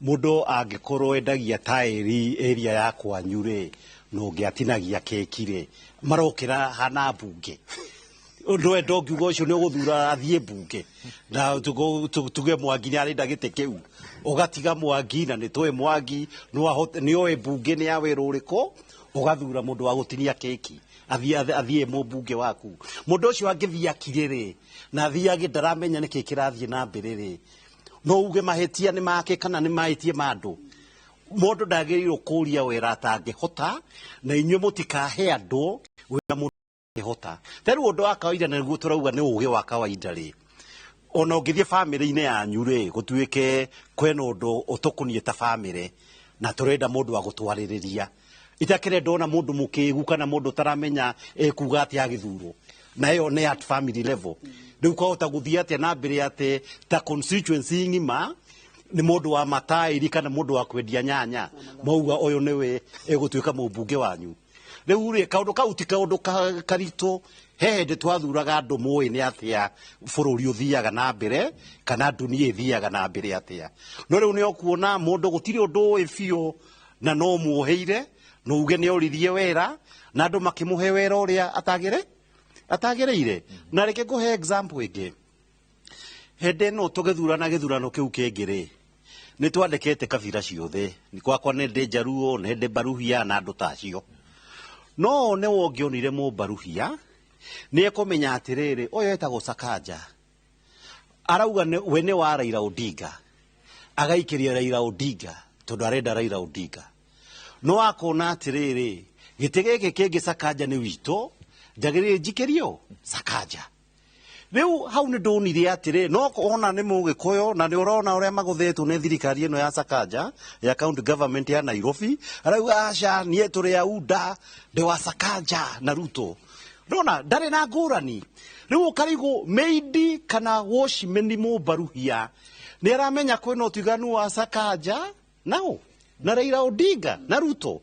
Mũndũ angĩkorwo endagia taĩri area ya kwanyu rĩ, na ũngĩ atinagia keki rĩ, marokĩra hana mbunge. Ũndũ we ndongiuga ũcio nĩ ũgũthura athiĩ mbunge na tuge Mwangi nĩ arenda gĩtĩ kĩu, ũgatiga Mwangi na nĩ tũĩ Mwangi nĩ oĩ mbunge nĩ ya wĩra ũrĩkũ, ũgathura mũndũ wa gũtinia keki athiĩ mũmbunge waku. Mũndũ ũcio angĩthiĩ akire rĩ, na athiage ndaramenya nĩkĩ kĩrathiĩ na mbere rĩ, no uge mahĩtia nĩ make kana nĩ mahĩtie ma andũ. Mũndũ ndagĩrĩirwo kũria wĩra atangĩhota, na inyuĩ mũtikahe andũ wĩra mũndũ angĩhota. Ta rĩu ũndũ wa kawaida, na nĩguo tũrauga nĩ ũgĩ wa kawaida rĩ, ona ũngĩthiĩ bamĩrĩ-inĩ yanyu rĩ, gũtuĩke kwĩna ũndũ ũtũkoniĩ ta bamĩrĩ na tũrenda mũndũ wa gũtwarĩrĩria, itakĩrĩ ndona mũndũ mũkĩgu kana mũndũ ũtaramenya ekuga atĩa agĩthurwo, na ĩyo nĩ at family level. Rĩu kwahota gũthiĩ atĩa na mbere atĩ ta constituency ng'ima nĩ mũndũ wa mataĩri kana mũndũ wa kwendia nyanya mauga ũyũ nĩwe ĩgũtuĩka mũmbunge wanyu. Rĩu rĩ, kaũndũ kau ti kaũndũ karitũ. He hĩndĩ twathuraga andũ moĩ nĩ atĩa bũrũri ũthiaga na mbere kana dunia ĩthiaga na mbere atĩa, no rĩu nĩ ũkuona mũndũ gũtirĩ ũndũ ũĩ biũ na no muoheire, no uge nĩ oririe wĩra na andũ makĩmũhe wĩra ũrĩa atagĩrĩire. Na reke ngũhe example ĩngĩ. Hĩndĩ ĩno tũgĩthurana gĩthurano kĩu kĩngĩ rĩ, nĩ twandĩkĩte kabira ciothe. Gwakwa nĩ ndĩ Njaruo, nĩ ndĩ Baruhia na andũ ta acio. No nĩ wongĩonire mũbaruhia nĩ ekũmenya atĩrĩrĩ, ũyũ etagwo Sakaja, arauga we nĩ wa Raila Odinga, agaikĩria Raila Odinga tondũ arenda Raila Odinga. No akona atĩrĩrĩ, gĩtĩ gĩkĩ kĩngĩ Sakaja nĩ witũ, njagĩrĩire njikĩrio Sakaja. Rĩu hau nĩ ndonire atĩrĩ, no ona nĩ mũgĩkũyũ na nĩ ũrona ũrĩa magũthĩtwo nĩ thirikari ĩno ya Sakaja ya county government ya Nairobi, arauga aca niĩ tũrĩ a UDA, ndĩ wa Sakaja na Ruto. Ndona ndarĩ na ngũrani. Rĩu ũkarigwo maid kana watchman mũbaruhia nĩ aramenya kwĩna ũtiganu wa Sakaja nao na Raila Odinga na Ruto,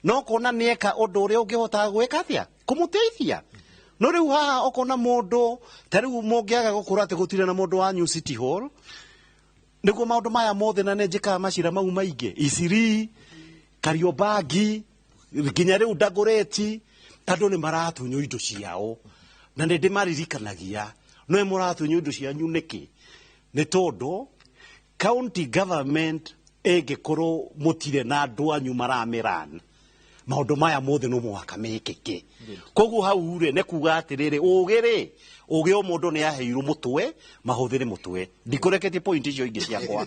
no kona nĩeka ũndũ ũrĩa ũngĩhota gwĩka atĩa kũmũteithia. No rĩu haha ũkona mũndũ ta rĩu mũngĩaga gũkũra atĩ gũtirĩ na mũndũ wanyu City Hall nĩguo maũndũ maya mothe, na nĩ njĩkaga macira mau maingĩ Isiri, Kariobangi, nginya rĩu Dagoretti, andũ nĩ maratunywo indo ciao na nĩ ndĩmaririkanagia, no mũratunywo indo cianyu nĩkĩ? Nĩ tondũ county government ĩngĩkorwo mũtirĩ na andũ anyu maramĩran, maũndũ maya mothe no mũhaka mekĩke. Koguo hau rĩ, nĩ kuga atĩrĩrĩ, ũgĩ rĩ, ũgĩ o mũndũ nĩ aheirwo mũtwe, mahũthĩre mũtwe. Ndikũreketie point icio ingĩ ciakwa.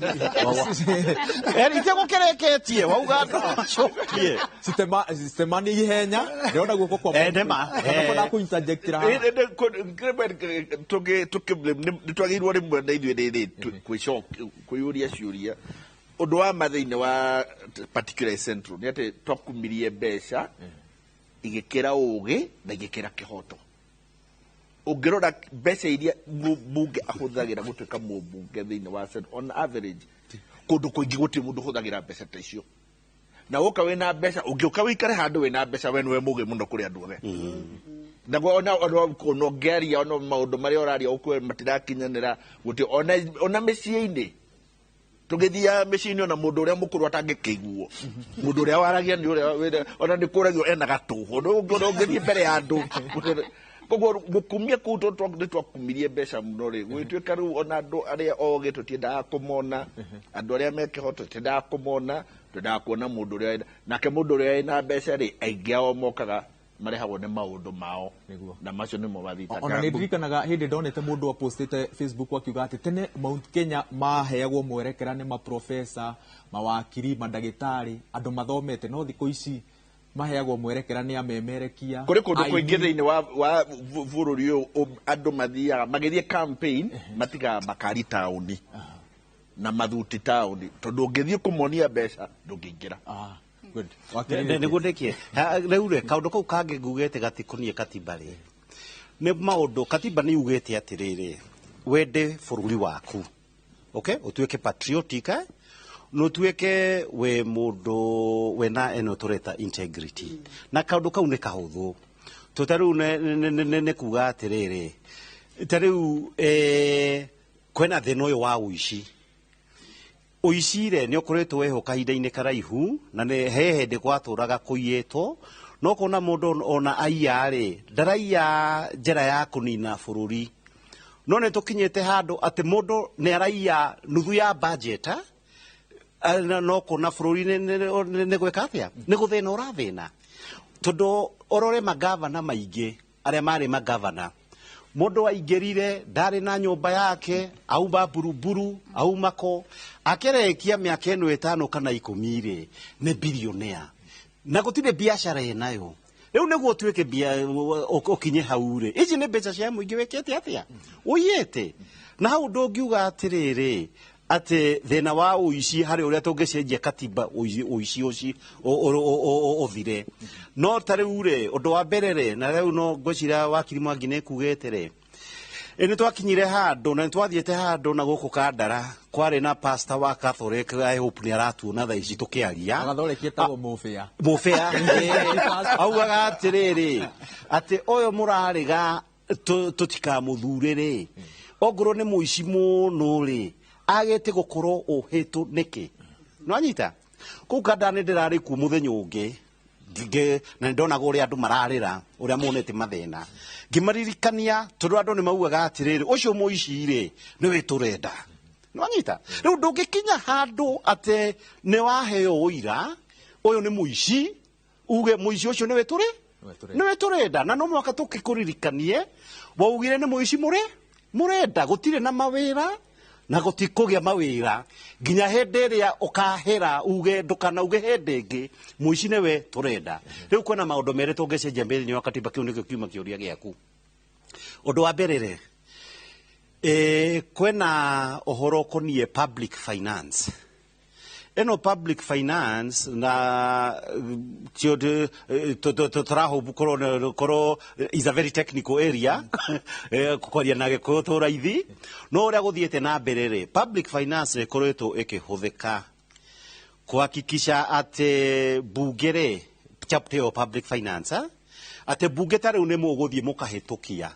Itegũkĩreketie wauga andũ macokie. Sitemani ihenya, ndĩrona guoko kwa Nĩ ma. Kana kũ-interjectĩra haha. Nĩ twagĩrĩirwo rĩmwe na ithuĩ rĩrĩ kwĩyũria ciũria. Ũndũ wa ma thĩinĩ wa particular Central nĩ atĩ twakumirie mbeca igĩkĩra ũgĩ na igĩkĩra kĩhoto. Ũngĩrora mbeca iria mũmbunge ahũthagĩra gũtuĩka mũmbunge thĩinĩ wa Central, on average kũndũ kũingĩ gũtirĩ mũndũ ũhũthagĩra mbeca ta icio. Na woka wĩna mbeca, ũngĩũka wĩikare handũ wĩna mbeca, we nĩwe mũgĩ mũno kũrĩ andũ othe. Naguo ona ũngĩaria ona maũndũ marĩa ũraria ũkwe matirakinyanĩra, gũtirĩ ona mĩciĩ-inĩ. Tũgĩthiaga mĩciĩ-inĩ ona mũndũ ũrĩa mũkũrũ atangĩkĩiguo, mũndũ ũrĩa waragia nĩ ũrĩa ona nĩ kũragio ena gatũhũ, ũngĩthiĩ mbere ya andũ. Koguo gũkumia kũu nĩ twakumirie mbeca mũno rĩ, gũgĩtuĩka rĩu ona andũ arĩa ogĩ tũtiendaga kũmona, andũ arĩa me kĩhoto tũtiendaga kũmona, twendaga kuona mũndũ ũrĩa wĩna-, nake mũndũ ũrĩa wĩna mbeca rĩ, aingĩ ao mokaga marehagwo nĩ maũndũ mao. Na macio nĩmo mathitangaga. Ona nĩ ndirikanaga hĩndĩ ndonete mũndũ apostĩte Facebook akiuga atĩ tene Mount Kenya maheagwo mwerekera nĩ maprofesa, mawakiri, mandagĩtarĩ, andũ mathomete, no thikũ ici maheagwo mwerekera nĩ amemerekia. Kũrĩ kũndũ aini. kũingĩ thĩinĩ wa bũrũri ũyũ, andũ mathiaga magĩthiĩ campaign, matigaga makari taũni na mathuti taũni, tondũ ũngĩthiĩ kũmonia mbeca ndũngĩingĩra. Good. Nĩguo ndĩkie. Rĩu rĩ, kaũndũ kau kangĩ ngugĩte gatikoniĩ katiba rĩ, nĩ maũndũ katiba nĩ yugĩte atĩrĩrĩ, wende bũrũri waku, okay, ũtuĩke patriotic, na ũtuĩke wĩ mũndũ wĩna ĩno tũreta integrity. Na kaũndũ kau nĩ kahũthũ. To ta rĩu nĩ kuga atĩrĩrĩ, ta rĩu, kwĩna thĩna ũyũ wa ũici. Ũicire nĩ ũkoretwo wĩho kahinda-inĩ karaihu, na nĩ he hĩndĩ gwatũraga kũiyĩtwo, no kona mũndũ ona aiya rĩ, ndaraiya njĩra ya kũnina bũrũri. No nĩ tũkinyĩte handũ atĩ mũndũ nĩ araiya nuthu ya budget, no kona bũrũri nĩ gwĩka atĩa, nĩ gũthĩna ũrathĩna. Tondũ ũrore magavana maingĩ arĩa marĩ magavana, mũndũ aingĩrire ndarĩ na nyũmba yake, auma buruburu, auma ko, akĩrĩkia mĩaka ĩno 5 kana 10 rĩ, nĩ billionaire. Na gũtirĩ biacara ĩnayo. Rĩu nĩguo ũtuĩke ũkinye hau rĩ, ici nĩ mbeca cia mũingĩ wĩkĩte atĩa? Ũiyĩte. Na hau ndũngiuga atĩrĩrĩ, atĩ thĩna wa ũici harĩ ũrĩa tũngĩcenjia katiba ũici ũci ũthire. No ta rĩu rĩ, ũndũ wa mbere rĩ, na rĩu no ngwĩciria wakiri Mwangi nĩ ekugĩte rĩ, nĩ twakinyire handũ na nĩ twathiĩte handũ na gũkũ Kandara kwarĩ na pastor wa Catholic, I hope nĩ aratuona thaa ici tũkĩaria. Gatholic etagwo Mũbĩa. Mũbĩa. Augaga atĩrĩrĩ, atĩ ũyũ mũrarĩga tũtikamũthure rĩ, ongorwo nĩ mũici mũno rĩ, agĩte gũkorwo ũhĩtwo nĩkĩ? Nĩwanyita? Kũu Kandara nĩ ndĩrarĩ kuo mũthenya ũngĩ, na nĩ ndonaga ũrĩa andũ mararĩra, ũrĩa monete mathĩna. Ngĩmaririkania tondũ andũ nĩ maugaga atĩrĩrĩ, ũcio mũici rĩ, nĩwe tũrenda. Nĩwanyita? Rĩu ndũngĩkinya handũ atĩ nĩ waheo ũira, ũyũ nĩ mũici, uge mũici ũcio nĩwe tũrĩ? Nĩwe tũrenda. Na no mũhaka tũkĩkũririkanie, waugire nĩ mũici mũrenda, gũtirĩ na mawĩra, na gũtikũgĩa mawĩra nginya hĩndĩ ĩrĩa ũkahera uge ndũkanauge hĩndĩ ĩngĩ mũici nĩwe tũrenda. Rĩu kwĩna maũndũ merĩ tũngĩcenjia thĩinĩ wa katiba, kĩu nĩkĩo kiuma kĩũria gĩaku. Ũndũ wa mbere rĩ, kwĩna ũhoro ũkoniĩ public finance. Ĩno public finance na tũrahope korwo is a very technical area, kwaria na Gĩkũyũ tũ raithi, no ũrĩa gũthiĩte na mbere rĩ, public finance ĩkoretwo ĩkĩhũthĩka kuhakikisha atĩ bunge rĩ, chapter ĩyo public finance, atĩ bunge ta rĩu nĩ mũgũthiĩ mũkahĩtũkia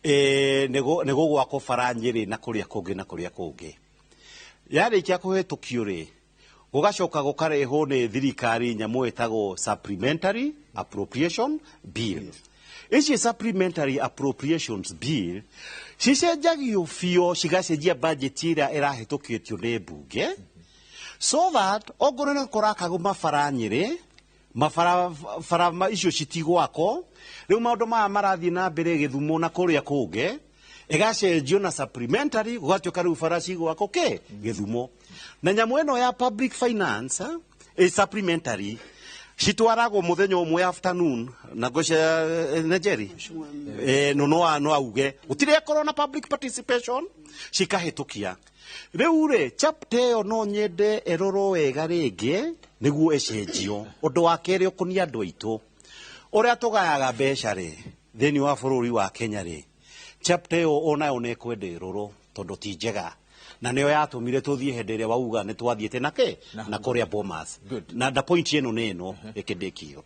nĩ gũgwakwo bara Nyĩrĩ na kũrĩa kũngĩ na kũrĩa kũngĩ. Yarĩkia kũhĩtũkio rĩ, gũgacoka gũkarehwo nĩ thirikari nyamũ ĩtagwo supplementary appropriation bill. Ici supplementary appropriations bill cicenjagio biũ, cigacenjia budget ĩrĩa ĩrahĩtũkĩtio nĩ bunge, so that ongorwo nĩ kũrakagwo mabara Nyĩrĩ, mabara bara icio citigwakwo. Rĩu maũndũ maya marathiĩ na mbere Gĩthumo na kũrĩa kũngĩ, ĩgacenjio na supplementary, gũgatuĩka rĩu bara cigwakwo kĩ Gĩthumo. Na nyamũ ĩno ya public finance supplementary citwaragwo mũthenya ũmwe afternoon, na ngwĩciria Njeri no no auge gũtirĩ ĩkorwo na public participation, cikahĩtũkia. Rĩu rĩ, chapter ĩyo no nyende ĩrorwo wega rĩngĩ nĩguo ĩcenjio. Ũndũ wa kerĩ ũkoniĩ andũ aitũ, ũrĩa tũgayaga mbeca rĩ thĩinĩ wa bũrũri wa Kenya rĩ, chapter ĩyo onayo nĩ ĩkwenda ĩrorwo tondũ ti njega, na nĩyo yatũmire tũthiĩ hĩndĩ ĩrĩa wauga nĩ twathiĩte na kĩ na kũrĩa Bomas. Na point ĩno nĩ ĩno ĩkĩndĩkio.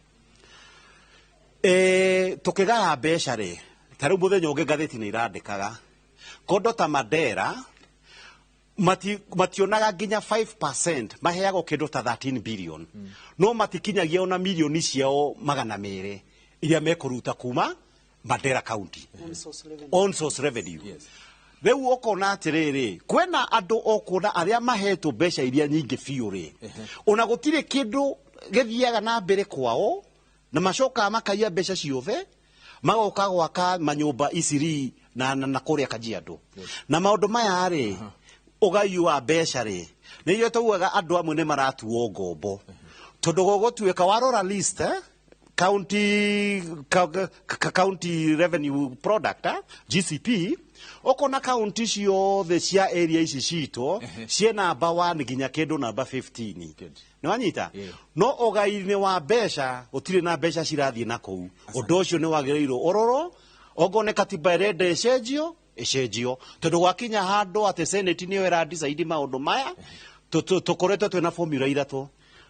Tũkĩgaya mbeca rĩ, ta rĩu mũthenya ũngĩ ngathĩti nĩ irandĩkaga kondo ta Mandera mationaga nginya 5%, maheagwo kĩndũ ta 13 billion, no matikinyagia ona milioni ciao 200 iria mekũruta kuma Mandera County on source revenue. Rĩu ũkona atĩrĩrĩ, kwĩna andũ okuona arĩa mahetwo mbeca iria nyingĩ biũ rĩ, ona gũtirĩ kĩndũ gĩthiaga na mbere kwao, na macokaga makaiya mbeca ciothe, magoka gwaka manyũmba Isiri na kũrĩa Kajiado. Na maũndũ maya rĩ, ũgai wa mbeca rĩ, nĩyo taugaga andũ amwe nĩ maratuo ngombo, tondũ gũgũtuĩka warora list, county revenue product, GCP, ũkona county ciothe cia area ici citũ ciĩ namba 1 nginya kĩndũ namba 15. Nĩwanyita? No ũgai-inĩ wa mbeca gũtirĩ na mbeca cirathiĩ na kũu. Ũndũ ũcio nĩ wagĩrĩirwo ũrorwo, ongorwo nĩ katiba ĩrenda ĩcenjio, ĩcenjio, tondũ gwakinya handũ atĩ senate nĩyo ĩra decide maũndũ maya, tũkoretwo twĩna formula ithatũ,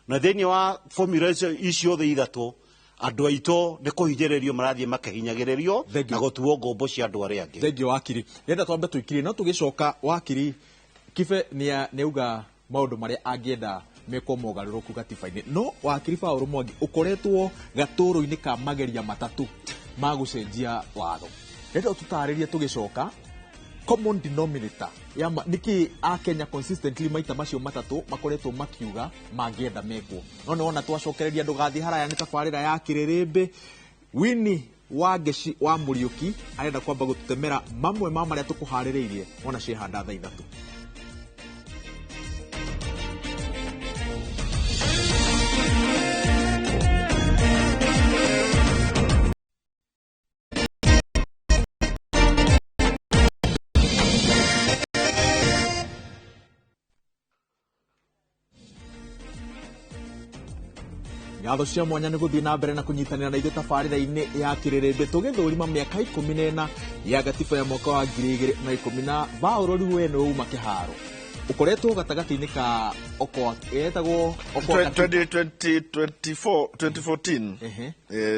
na thĩinĩ wa formula icio othe ithatũ andũ aitũ nĩ kũhinyĩrĩrio marathiĩ makĩhinyagĩrĩrio na gũtuo ngombo cia andũ arĩa angĩ. Thengiũ wakiri. Nĩenda twambe tũikirie, no tũgĩcoka wakiri Kibe nĩ auga Maũndũ marĩa angĩenda mekwo mogarũrũku gatiba-inĩ. No wakiri Paul Mwangi, ũkoretwo gatũrũ-inĩ ka mageria matatũ ma gũcenjia watho, renda ũtũtarĩrie tũgĩcoka common denominator ya nĩkĩ Akenya consistently maita macio matatũ makoretwo makiuga mangĩenda mekwo. No nĩ wona twacokereria, ndũgathiĩ haraya, nĩ tabarĩra ya Kĩrĩrĩmbĩ. Wini wa Ngeci wa Mũriũki arenda kwamba gũtũtemera mamwe ma marĩa tũkũharĩrĩirie wona ciehanda thaa 3. Ngatho cia mwanya nĩ gũthiĩ na mbere na kũnyitanĩra na ithuĩ tabarĩra-inĩ ya Kĩrĩrĩmbĩ, tũgĩthũrima mĩaka 14 ya gatiba ya mwaka wa 2010. Na Vaũrũ, rĩu we nĩwe uma kĩharo, ũkoretwo gatagatĩ-inĩ ka Okoa, ĩtagwo Okoa Katiba. 2024, 2014.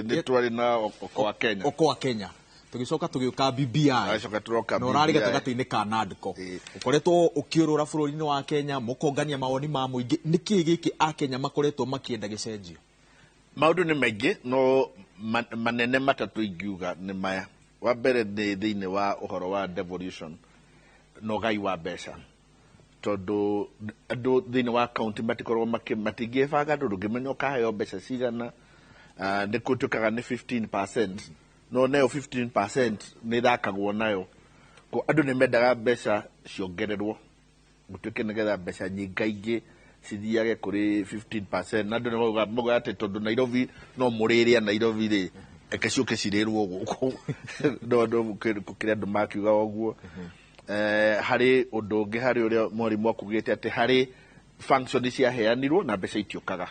Nĩ twarĩ na Okoa Kenya. Okoa Kenya, tũgĩcoka tũgĩũka BBI. Agacoka tũroka na ũrarĩ BBI. Gatagatĩ-inĩ ka NADCO. Ũkoretwo ũkĩũrũra bũrũri-inĩ wa Kenya mũkongania mawoni ma mũingĩ. Nĩkĩ gĩkĩ Akenya makoretwo makĩenda gĩcenjio? Maũndũ nĩ maingĩ, no manene matatũ ingiuga nĩ maya. Wa mbere nĩ thĩinĩ wa ũhoro wa devolution na ũgai wa mbeca, tondũ andũ thĩinĩ wa kaunti matikoragwo matingĩbanga, andũ ndũngĩmenya ũkaheo mbeca cigana. Nĩ kũtuĩkaga nĩ 15%, no nayo 15% nĩ ĩthakagwo nayo. Ko andũ nĩ mendaga mbeca ciongererwo, gũtuĩke nĩgetha mbeca nyingaingĩ cithiage kũrĩ 15%. Na andũ nĩ maugaga atĩ tondũ Nairobi no mũrĩrĩa Nairobi rĩ, reke ciũke cirĩrwo gũkũ. No andũ kũrĩ andũ makiuga ũguo. Harĩ ũndũ ũngĩ, harĩ ũrĩa mwarimũ akugĩte atĩ harĩ function ciaheanirwo na mbeca itiũkaga.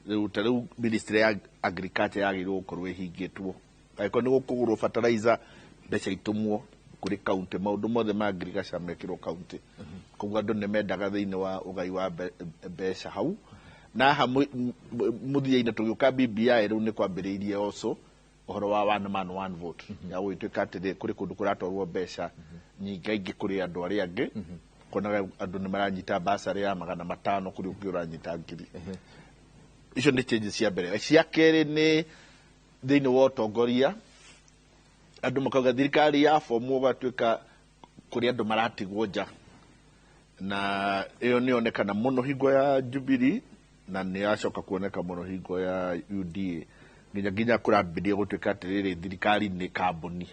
Rĩu ta rĩu ministry ya agriculture yagĩrĩirwo gũkorwo ĩhingĩtwo, angĩkorwo nĩ gũkũgũrwo fertilizer, mbeca itũmwo kũrĩ county, maũndũ mothe ma agriculture mekĩrwo county. Koguo andũ nĩ mendaga thĩinĩ wa ũgai wa mbeca hau. Na haha mũthia-inĩ tũgĩũka BBI, rĩu nĩ kwambĩrĩirie also ũhoro wa one man one vote, ya gũgĩtuĩka atĩ kũrĩ kũndũ kũratwarwo mbeca nyingaingĩ kũrĩ andũ arĩa angĩ, konaga andũ nĩ maranyita basarĩ ya 500, kũrĩ ũngĩ ũranyita 1000. Icio nĩ changes cia mbere. Cia kerĩ nĩ thĩinĩ wa ũtongoria, andũ makauga thirikari ya bomu, ũgatuĩka kũrĩ andũ maratigwo nja, na ĩyo nĩ yonekana mũno hingo ya Jubilee, na nĩ yacoka kuoneka mũno hingo ya UDA, nginya kũrambĩrĩria gũtuĩka atĩrĩrĩ, thirikari nĩ kambuni.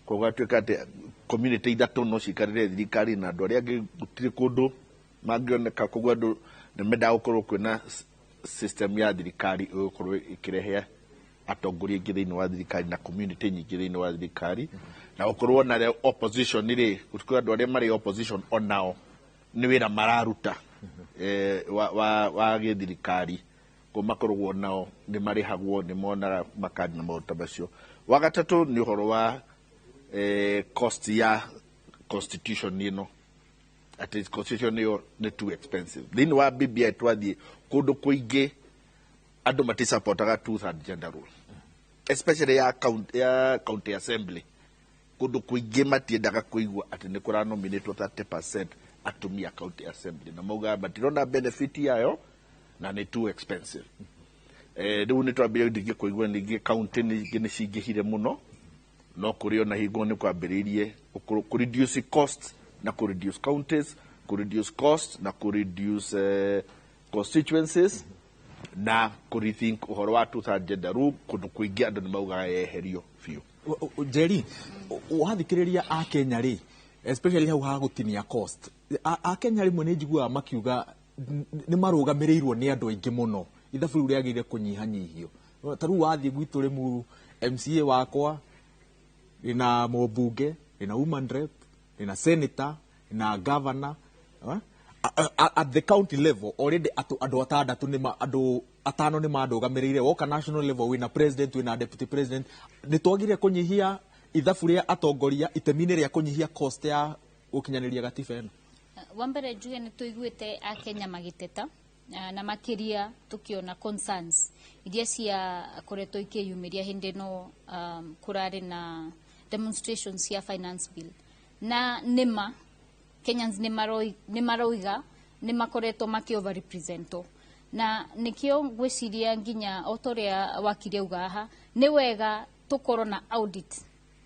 Koguo gatuĩka atĩ community ithatũ no cikarĩre thirikari na andũ arĩa angĩ gũtirĩ kũndũ mangĩoneka. Koguo andũ nĩ mendaga gũkorwo kwĩna system ya thirikari ĩgũkorwo ĩkĩrehe atongoria aingĩ thĩinĩ wa thirikari na community nyingĩ thĩinĩ wa thirikari, na gũkorwo na the opposition rĩ, gũkorwo andũ arĩa marĩ opposition onao nĩ wĩra mararuta wa gĩthirikari, ko makoragwo nao nĩ marĩhagwo, nĩ monaga makadi na maũndũ ta macio. Wa gatatũ nĩ ũhoro wa cost ya constitution ĩno, atĩ constitution ĩyo nĩ too expensive. Thĩinĩ wa BBI twathiĩ kũndũ kũingĩ, andũ matisupportaga two third gender rule, especially ya county assembly. Kũndũ kũingĩ matiendaga kũigua atĩ nĩ kũranominatwo 30% atumia county assembly, na maugaga matirona benefit yayo na nĩ too expensive. Rĩu nĩ twambire ningĩ kũigua ningĩ county ningĩ nĩ cingĩhire mũno, no kũrĩ ona hingo nĩ kwambĩrĩirie kũ reduce cost na kũ reduce counties, kũ reduce cost na kũ reduce constituencies, na kũ rethink ũhoro wa two third gender rule. Kũndũ kũingĩ andũ nĩ maugaga yeherio biũ. Njeri, wathikĩrĩria Akenya rĩ, especially hau ha gũtinia cost, Akenya rĩmwe nĩ njiguaga makiuga nĩ marũgamĩrĩirwo nĩ andũ aingĩ mũno, ithabu rĩu rĩagĩrĩire kũnyihanyihio. Ta rĩu wathiĩ gwitũ Rĩmuru, MCA wakwa rĩna mũmbunge, rĩna woman rep, rĩna senator na governor, eh? At the county level already andũ atandatũ nĩ andũ atano nĩ mandũgamĩrĩire. Woka national level, wĩna president, wĩna deputy president. Nĩ twagĩrĩire kũnyihia ithabu rĩa atongoria itemi-inĩ rĩa kũnyihia cost ya gũkinyanĩria gatiba ĩno? Wa mbere njuge nĩ tũiguĩte Akenya magĩteta, na makĩria tũkĩona concerns iria ciakoretwo ikĩyumĩria hĩndĩ ĩno kũrarĩ na demonstrations cia finance bill. Na nĩma Kenyans nĩ maroiga Nĩ makoretwo makĩ overrepresentwo, na nĩkĩo ngwĩciria nginya o ta ũrĩa wakiri auga haha, nĩ wega tũkorwo na audit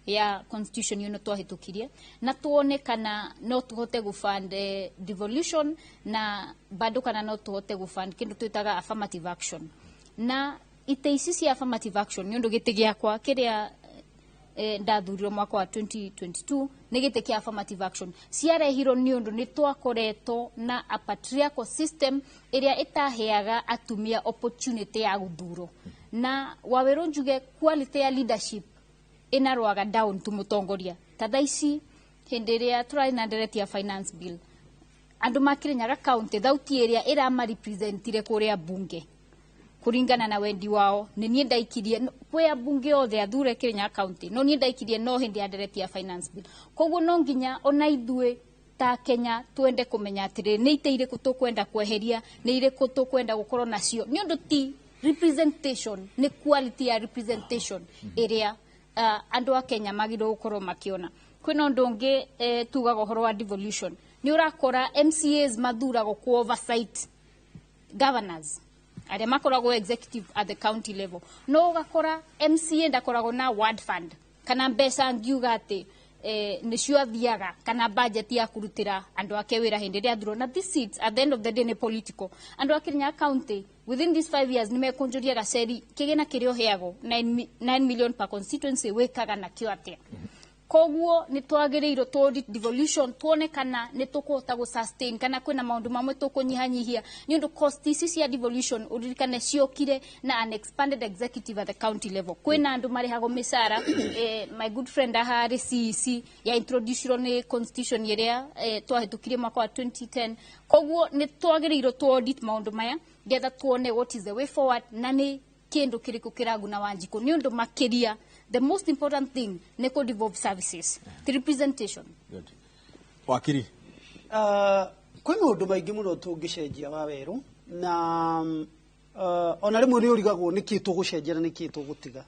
ya constitution ĩno twahĩtũkirie, na tuone kana no tũhote gũfund devolution, na bado kana no tũhote gũfund kĩndũ twĩtaga affirmative action. Na ite ici cia affirmative action, nĩ ũndũ gĩtĩ gĩakwa kĩrĩa ndathurirwo mwaka wa 2022 nĩ gĩtĩ kĩa affirmative action. Ciarehirwo nĩ ũndũ nĩ twakoretwo na a patriarchal system ĩrĩa ĩtaheaga atumia opportunity ya gũthurwo. Na Wawerũ, njuge quality ya leadership ĩnarwaga down tu mũtongoria. Ta thaa ici, hĩndĩ ĩrĩa tũrarĩ na ndereti ya finance bill, andũ ma Kirinyaga County, thauti ĩrĩa ĩramarepresentire kũrĩa bunge kũringana na wendi wao nĩ niĩ ndaikirie. Kwĩ ambunge othe athure Kirinyaga County, no niĩ ndaikirie no hĩndĩ ya ndereti ya finance bill. Koguo no nginya ona ithuĩ ta Kenya twende kũmenya atĩrĩrĩ, nĩ ite irĩkũ tũkwenda kweheria, nĩ irĩkũ tũkwenda gũkorwo nacio, nĩ ũndũ ti representation, nĩ quality ya representation ĩrĩa andũ a Kenya magĩrĩirwo gũkorwo makĩona. Kwĩna ũndũ ũngĩ, tugaga ũhoro wa devolution, nĩ ũrakora MCAs mathuragwo ku oversight governors arĩa makoragwo executive at the county level, no ũgakora MCA ndakoragwo na ward fund kana mbeca ngiuga atĩ nĩcio athiaga kana budget ya kũrutĩra andũ ake wĩra hĩndĩ ĩrĩa athurwo. Na these seats, at the end of the day, nĩ political. Andũ a Kirinyaga County within these 5 years nĩ mekũnjũria, Gaceri, kĩgĩna kĩrĩa ũheagwo 9 million per constituency, wĩkaga nakĩo atĩa? Koguo nĩ twagĩrĩirwo tu audit devolution, tuone kana nĩ tũkũhota gũ sustain kana kwĩna maũndũ mamwe tũkũnyihanyihia, nĩ ũndũ cost ici cia devolution, ũririkane ciokire na an expanded executive at the county level. Kwĩna andũ marĩhagwo mĩcara. My good friend aha arĩ CEC, ya introducirwo nĩ constitution ĩrĩa twahĩtũkirie mwaka wa 2010. Koguo nĩ twagĩrĩirwo tu audit maũndũ maya getha tuone what is the way forward na nĩ kĩndũ kĩrĩkũ kĩraguna Wanjikũ, nĩ ũndũ makĩria the most important thing nĩ kũ devolve services, the representation. Good. Wakiri. Kwĩ maũndũ maingĩ mũno tũngĩcenjia, wa werũ, na ona rĩmwe nĩ ũrigagwo nĩkĩ tũgũcenjia na nĩkĩ tũgũtiga.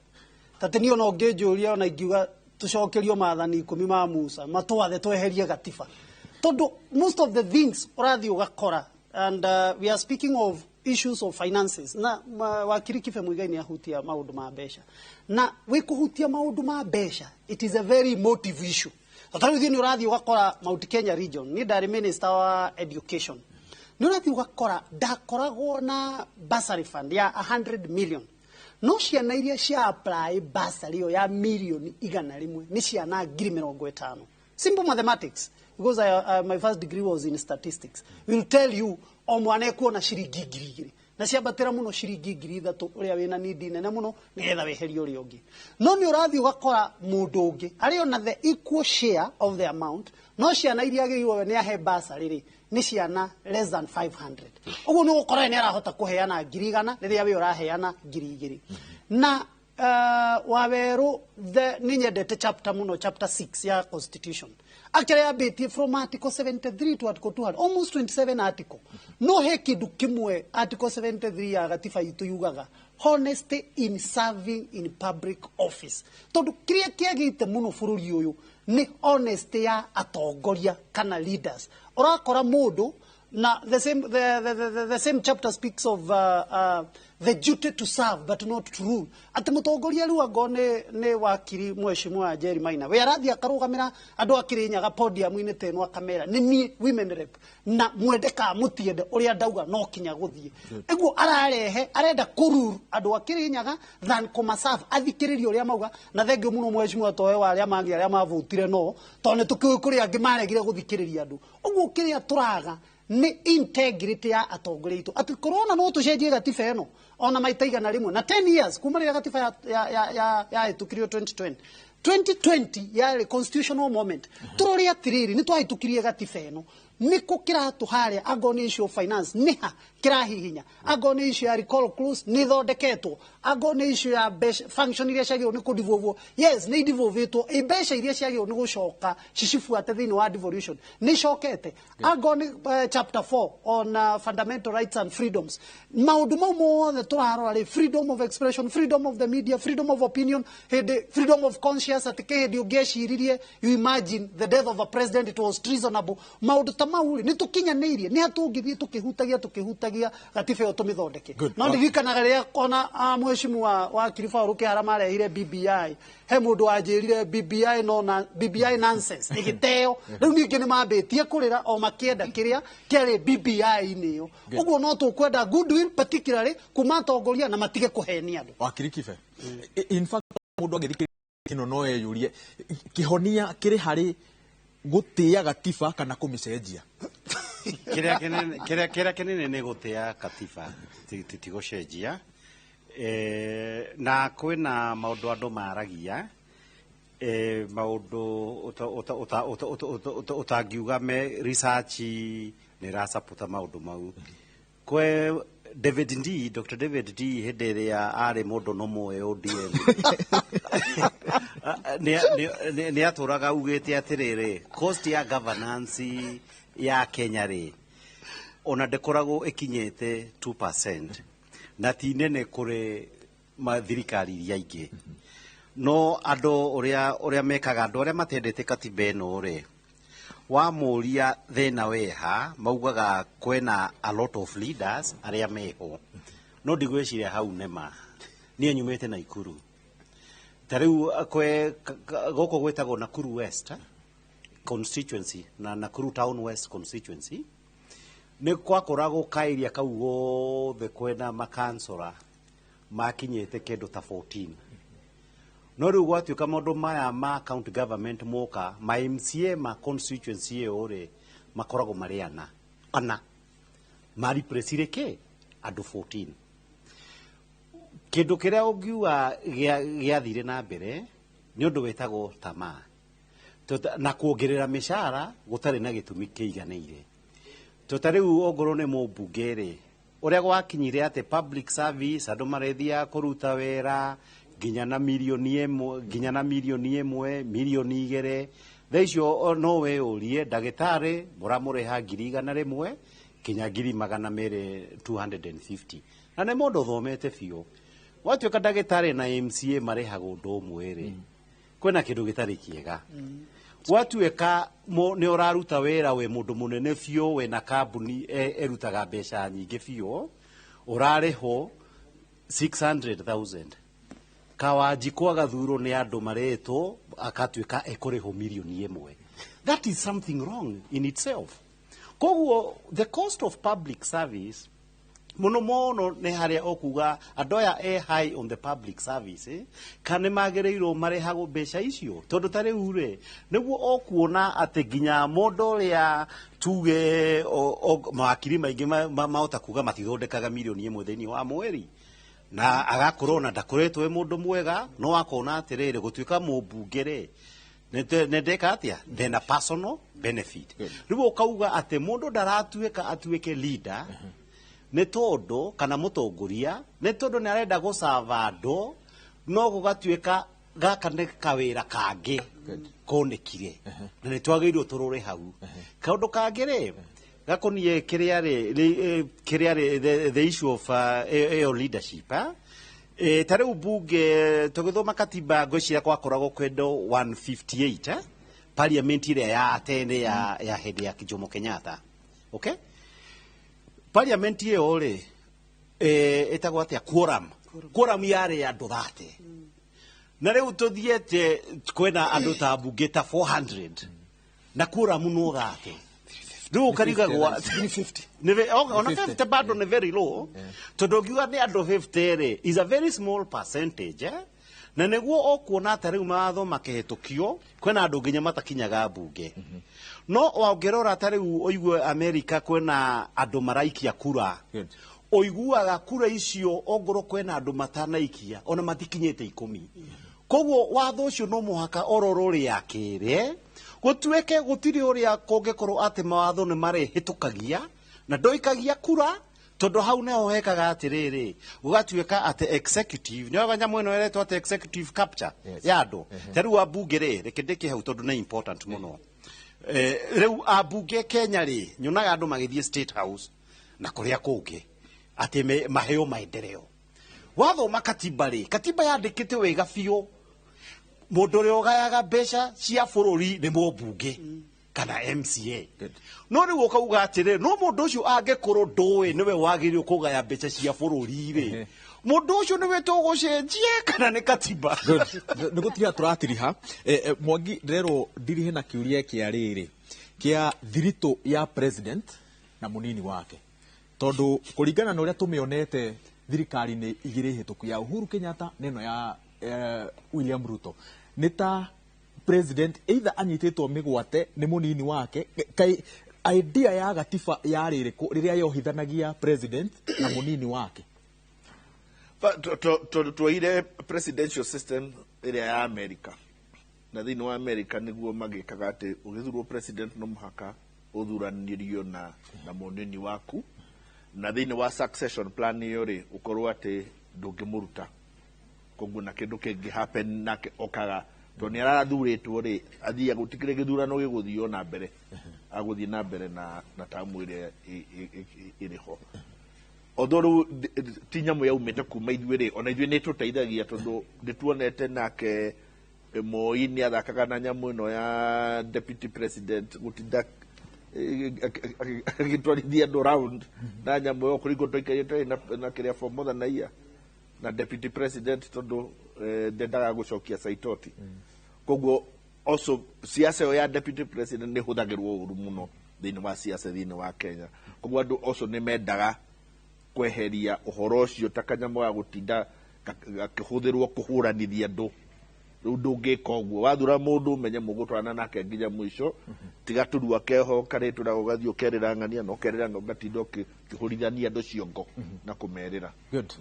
Tate niĩ ona ũngĩnjũria, ona ingiuga tũcokerio maathani 10 ma Musa matwathe tweherie gatiba, tondũ most of the things ũrathiĩ ũgakora, and we are speaking of issues of finances, na wakiri Kibe Muigai nĩ ahutia maũndũ ma mbeca, na wĩ kũhutia maũndũ ma mbeca, it is a very emotive issue. Ta rĩu ithuĩ nĩ ũrathiĩ ũgakora Mount Kenya region, niĩ ndarĩ minister wa education, nĩ ũrathiĩ ũgakora ndakoragwo na bursary fund ya 100 million, no ciana iria cia apply bursary ĩyo ya mirioni 100 nĩ ciana 50,000. Simple mathematics, because my first degree was in statistics, will tell you o mwana ekuona ciringi 2,000, na ciambatĩra mũno ciringi 3,000, ũrĩa wĩna nidi nene mũno nĩgetha weherie ũrĩa ũngĩ. No nĩ ũrathiĩ ũgakora mũndũ ũngĩ arĩ ona the equal share of the amount, no ciana iria agĩrĩirwo we nĩ ahe bursary rĩ, nĩ ciana less than 500. Ũguo nĩ ũgũkora we nĩ arahota kũheana 100,000 rĩrĩa we ũraheana 2,000. Na Wawerũ, nĩ nyendete chapter mũno, chapter 6 ya constitution. Actually yambĩtie from article 73 to article 200, almost 27 article. No he kĩndũ kĩmwe article 73 ya gatiba itũ yugaga: honesty in serving in public office. Tondũ kĩrĩa kĩagĩte mũno bũrũri ũyũ nĩ honesty ya atongoria kana leaders. Ũrakora mũndũ na the same chapter speaks of the duty to serve but not to rule, atĩ mũtongoria rĩu angorwo nĩ wakiri mheshimiwa Jerry Maina, we arathiĩ akarũgamĩra andũ a Kĩrĩnyaga podium-inĩ ta ĩno, akamera nĩ niĩ women rep, na mwende kana mũtiende, ũrĩa ndauga no kinya gũthiĩ. Ĩguo ararehe arenda kũrule andũ a Kĩrĩnyaga than kũmaserve, athikĩrĩrie ũrĩa mauga. Na thengio mũno mheshimiwa Toe wa arĩa mangĩ arĩa mavotire no, tondũ nĩ tũkĩũĩ kũrĩ angĩ maregire gũthikĩrĩria andũ. Ũguo kĩrĩa tũraga nĩ integrity ya atongoria aitũ, atĩ korwo ona no tũcenjie gatiba ĩno ona maita 100 na 10 years kuma rĩrĩa gatiba yahĩtũkirio 2020. 2020 yarĩ constitutional moment. Tũrore atĩrĩrĩ, nĩ twahĩtũkirie gatiba ĩno, nĩkũ kĩratũ harĩa? Angorwo nĩ issue of finance, nĩ ha kĩrahihinya? Angorwo nĩ issue ya recall clause, nĩ ĩthondeketwo? Angorwo nĩ issue ya mbeca, function iria ciagĩrĩirwo nĩ kũdevolvwo, yes, nĩ idevolvĩtwo. Ĩ mbeca iria ciagĩrĩirwo nĩ gũcoka cicibuate thĩinĩ wa devolution nĩ icokete? Angorwo nĩ chapter 4 on fundamental rights and freedoms, maũndũ mau mothe tũrarora rĩ, freedom of expression, freedom of the media, freedom of opinion, hĩndĩ freedom of conscience, atĩ kĩ hĩndĩ ũngĩeciririe, you imagine the death of a president, it was treasonable. Maũndũ ta mau rĩ, nĩ tũkinyanĩirie? Nĩ hatũngĩthiĩ tũkĩhutagia gatiba ĩyo tũmĩthondeke? Good. No ndirikanaga rĩrĩa ona mheshimiwa wa Kiribaũ Kĩhara marehire BBI, he mũndũ wanjĩrire BBI no na BBI nonsense ĩgĩteo. Rĩu ningĩ nĩ mambĩtie kũrĩra o makĩenda kĩrĩa kĩarĩ BBI-inĩ ĩyo. Ũguo no tũkwenda goodwill, particularly kuma atongoria, na matige kũhenia andũ. Wakiri Kibe, in fact mũndũ angĩthikĩrĩria ĩno no eyũrie kĩhonia kĩrĩ harĩ gũtĩa gatiba kana kũmĩcenjia. Kĩrĩa kĩnene nĩ gũtĩa katiba, ti gũcenjia. Na kwĩna maũndũ andũ maragia, maũndũ ũtangiuga me research nĩ ĩrasapota maũndũ mau. Kwe David D, Dr. David D, hĩndĩ ĩrĩa arĩ mũndũ no mũĩ ODM, nĩ atũraga augĩte atĩrĩrĩ, cost ya governance ya Kenya rĩ, ona ndĩkoragwo ĩkinyĩte 2% na ti nene kũrĩ mathirikari iria ingĩ. No andũ ũrĩa mekaga, andũ arĩa matendete katiba ĩno rĩ, wamũria thĩna weha, maugaga kwĩna a lot of leaders arĩa meho. No ndigwĩciria hau nĩma. Niĩ nyumĩte Naikuru, ta rĩu kwe gũkũ gwĩtagwo Nakuru West constituency na Nakuru Town West constituency, nĩ gwakoragwo kaĩria kau gothe kwena makansora makinyĩte kĩndũ ta 14. No rĩu gwatuĩka maũndũ maya ma county government moka, ma MCA ma constituency ĩyo rĩ, makoragwo marĩ ana ana, maripresire kĩ andũ 14. Kĩndũ kĩrĩa ũngiuga gĩathire na mbere nĩ ũndũ wĩtagwo tamaa na kuongerera mĩcara gũtarĩ na gĩtũmi kĩiganĩire. To ta rĩu ongorwo nĩ mũmbunge rĩ, ũrĩa gwakinyire atĩ public service andũ marethiaga kũruta wĩra nginya na mirioni 1, nginya na mirioni 1, mirioni 2. Thaa icio no wĩyũrie, ndagĩtarĩ mũramũrĩha 100,000 nginya 200,000, 250, na nĩ mũndũ ũthomete biũ. Gwatuĩka ndagĩtarĩ na MCA marĩhagwo ũndũ ũmwe rĩ, kwĩna kĩndũ gĩtarĩ kĩega. Gwatuĩka nĩ ũraruta wĩra wĩ mũndũ mũnene biũ, wĩna kambuni ĩrutaga mbeca nyingĩ biũ, ũrarĩhwo 600,000, Kawanjikũ agathurwo nĩ andũ marĩtwo akatuĩka ekũrĩhwo mirioni 1. That is something wrong in itself. Koguo the cost of public service mũno mũno nĩ harĩa ũkuga andũ aya e high on the public service, kana nĩ magĩrĩirwo marĩhagwo mbeca icio? Tondũ ta rĩu rĩ, nĩguo ũkuona atĩ nginya mũndũ ũrĩa tuge mawakiri maingĩ mahota kuga matithondekaga mirioni 1 thĩinĩ wa mweri, na agakorwo na ndakoretwo e mũndũ mwega, no akona atĩrĩrĩ, gũtuĩka mũmbunge rĩ, nĩ ndeka atĩa, ndena personal benefit. Rĩu ũkauga atĩ mũndũ ndaratuĩka atuĩke leader nĩ tondũ kana mũtongoria nĩ tondũ nĩ arenda gũcava andũ, no gũgatuĩka gaka nĩ kawĩra kangĩ konekire na nĩ twagĩrĩirwo tũrore hau. Kaũndũ kangĩ rĩ, gakoniĩ kĩrĩa rĩ, kĩrĩa rĩ, the issue of ĩyo leadership, eh? Ta rĩu bunge tũgĩthoma katiba, ngwĩciria gwakoragwo kwendo 158, eh? Parliament ĩrĩa ya tene ya hĩndĩ ya Jomo Kenyatta, okay? Parliament ĩyo rĩ, ĩtagwo atĩa, quorum, quorum yarĩ andũ 30, na rĩu tũthiĩte kwĩna andũ ta mbunge ta 400 na quorum no 30. Rĩu ũkarigagwo ona 50 bado nĩ very low, tondũ ũngiuga nĩ andũ 50 rĩ, is a very small percentage, eh? Na nĩguo ũkuona ta rĩu mawatho makĩhĩtũkio kwĩna andũ nginya matakinyaga mbunge. No ũngĩrora ta rĩu ũigue America kwĩna andũ maraikia kura, ũiguaga kura icio ongorwo kwĩna andũ matanaikia ona matikinyĩte 10. Koguo watho ũcio no mũhaka ororwo rĩa kerĩ, gũtuĩke gũtirĩ ũrĩa kũngĩkorwo atĩ mawatho nĩ marĩhĩtũkagia na ndũikagia kura. Tondũ hau nĩho hekaga atĩrĩrĩ, gũgatuĩka atĩ executive nĩoga nyamũ ĩno ĩretwo atĩ executive capture ya andũ. Ta rĩu ambunge rĩ, reke ndĩke hau tondũ nĩ important mũno. Rĩu ambunge Kenya rĩ, nyonaga andũ magĩthiĩ State House na kũrĩa kũngĩ atĩ maheo maendeleo. Wathoma katiba rĩ, katiba yandĩkĩte wega biũ mũndũ ũrĩa ũgayaga mbeca cia bũrũri nĩ mũmbunge kana MCA. No rĩu ũkauga atĩrĩ, no mũndũ ũcio angĩkorwo ndũĩ nĩwe wagĩrĩirwo kũgaya mbeca cia bũrũri rĩ, mũndũ ũcio nĩwe tũgũcenjia kana nĩ katiba? Good. Nĩ gũtiga tũratiriha. Mwangi, ndĩrerwo ndirihe na kĩũria kĩa rĩrĩ kĩa thiritũ ya president na mũnini wake, tondũ kũringana na ũrĩa tũmĩonete thirikari-inĩ igĩrĩ hĩtũku, ya Uhuru Kenyatta na ĩno ya William Ruto, nĩ ta president either anyitĩtwo mĩgwate nĩ mũnini wake. Kai idea ya gatiba yarĩ ĩrĩkũ rĩrĩa yohithanagia president na mũnini wake? Tuoire presidential system ĩrĩa ya America, na thĩinĩ wa America nĩguo magĩkaga atĩ ũgĩthurwo president no mũhaka ũthuranĩrio na mũnini waku, na thĩinĩ wa succession plan ĩyo rĩ, ũkorwo atĩ ndũngĩmũruta. Koguo na kĩndũ kĩngĩ happen nake okaga, tondũ nĩ arathurĩtwo rĩ, athiaga gũtikĩrĩ gĩthurano gĩgũthiĩ na mbere, agũthiĩ na mbere na tamu ĩrĩa ĩrĩ ho. Although rĩu ti nyamũ yaumĩte kuma ithuĩ rĩ, ona ithuĩ nĩ tũteithagia, tondũ nĩ tuonete nake Moi nĩ athakaga na nyamũ ĩno ya deputy president, gũtinda agĩtwarithia andũ round na nyamũ ĩyo kũringwo twaikarĩte na kĩrĩa for more than a year na deputy president, tondũ ndendaga gũcokia Saitoti. Koguo also siasa ĩyo ya deputy president nĩ hũthagĩrwo ũru mũno thĩinĩ wa siasa thĩinĩ wa Kenya. Koguo andũ also nĩ mendaga kweheria ũhoro ũcio ta kanyamũ ga gũtinda gakĩhũthĩrwo kũhũranithia andũ. Rĩu ndũngĩka ũguo, wathura mũndũ ũmenye mũgũtwarana nake nginya mũico, tiga tũrua keho karĩtũra ũgathiĩ ũkerĩra ng'ania na ũkerĩra ng'ania, ũgatinda ũkĩhũrithania andũ ciongo na kũmerĩra. Good.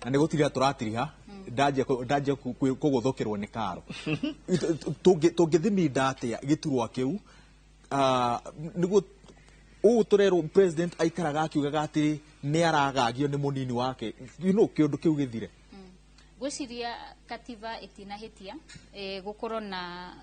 Na nĩ gũtiriha tũratiriha, ndanjia kũgũthũkĩrwo nĩ karo. Tũngĩthiminda atĩa gĩturwa kĩu? Nĩguo ũũ tũrerwo president aikaraga akiugaga atĩrĩ nĩ aragagio nĩ mũnini wake, kĩũndũ kĩu gĩthire. Ngwĩciria katiba ĩtinahĩtia gũkorwo na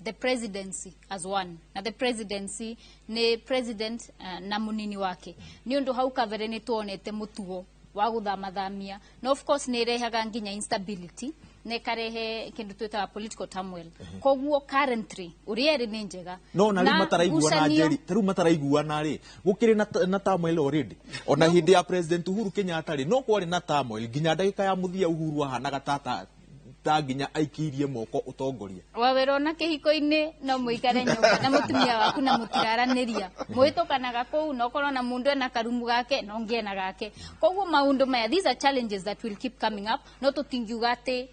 the presidency as one, na the presidency nĩ president na mũnini wake, nĩ ũndũ hau kabere nĩ tuonete mũtugo wa gũthamathamia, na of course nĩ ĩrehaga nginya instability na ĩkarehe kĩndũ twĩtaga political turmoil. Koguo currently ũrĩa ĩrĩ nĩ njega. No na rĩu mataraiguana. Njeri, ta rĩu mataraiguana rĩ, gũkĩrĩ na turmoil already. Ona hĩndĩ ya President Uhuru Kenyatta rĩ, no kwarĩ na turmoil nginya ndagĩka ya mũthia. Uhuru ahanaga ta nginya aikirie moko ũtongoria. Wawĩra ona kĩhiko-inĩ no mũikare nyũmba na mũtumia waku na mũtiraranĩria, mũhĩtũkanaga kũu, na ũkorwo na mũndũ ena karumu gake na ũngĩ ena gake. Koguo maũndũ maya, these are challenges that will keep coming up, no tũtingiuga atĩ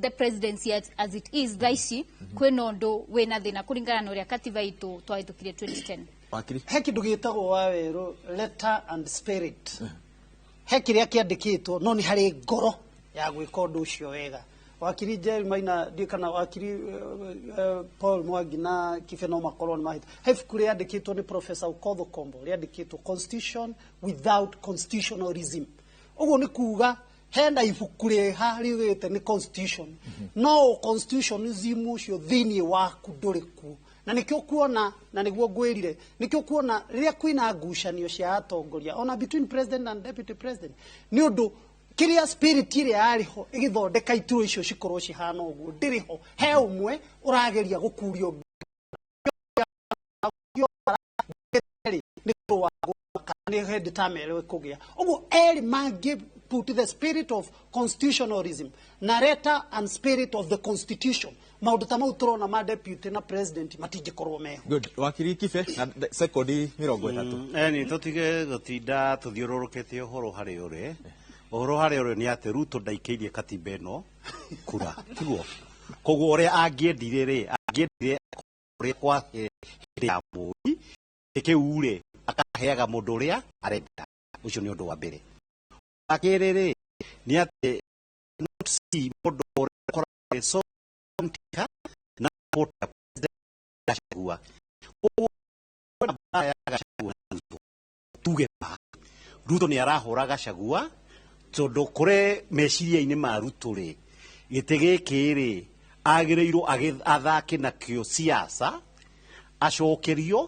the presidency as it is thaa ici kwĩna ũndũ wĩna thĩna kũringana na ũrĩa katiba itũ twahĩtũkirie 2010. Wakiri. He kĩndũ gĩtagwo, Wawerũ, letter and spirit. He kĩrĩa kĩandĩkĩtwo, no nĩ harĩ ngoro ya gwĩka ũndũ ũcio wega. Wakiri Jerry Maina, ndiũ kana wakiri Paul Mwangi na Kibe no makorwo nĩ mahĩta. He ibuku rĩandĩkĩtwo nĩ Professor Okoth Kombo, rĩandĩkĩtwo "Constitution Without Constitutionalism". Ũguo nĩ kuga hena ibuku rĩha riugĩte nĩ constitution, no constitutionalism ũcio thĩinĩ waku ndũrĩ kuo. Na nĩkĩo kuona, na nĩguo ngwĩrire, nĩkĩo kuona rĩrĩa kwĩna ngucanio cia atongoria, ona between president and deputy president, nĩ ũndũ kĩrĩa spirit ĩrĩa yarĩ ho ĩgĩthondeka iturwa icio cikorwo cihana ũguo ndĩrĩ ho. He ũmwe ũrageria gũkurio nĩ kũrũa kana nĩ hĩndĩ ta merĩ kũgĩa ũguo erĩ mangĩ put the spirit of constitutionalism na letter and spirit of the constitution, maũndũ ta mau tũrona ma deputy na president matingĩkorwo meho. Good. Wakiri Kibe, na sekondi 30. Eni tũtige gũtinda tũthiũrũrũkĩte ũhoro harĩ ũrĩ. Ũhoro harĩ ũrĩ nĩ atĩ Ruto ndaikĩirie katiba ĩno kura, tiguo? Koguo ũrĩa angĩendire rĩ, angĩendire ũrĩa kwa hĩndĩ ya Moi kĩu rĩ, akaheaga mũndũ ũrĩa arenda. Ũcio nĩ ũndũ wa mbere. Wa kerĩ rĩ, nĩ atĩ not see mũndũ ũrĩa ũkoragwo so na support ya President Gachagua. Koguo kwĩna mbara ya Gachagua na Ruto. Tuge ma Ruto nĩ arahũra Gachagua, tondũ kũrĩ meciria-inĩ ma Ruto rĩ, gĩtĩ gĩkĩ rĩ, agĩrĩirwo athake nakĩo siasa, acokerio,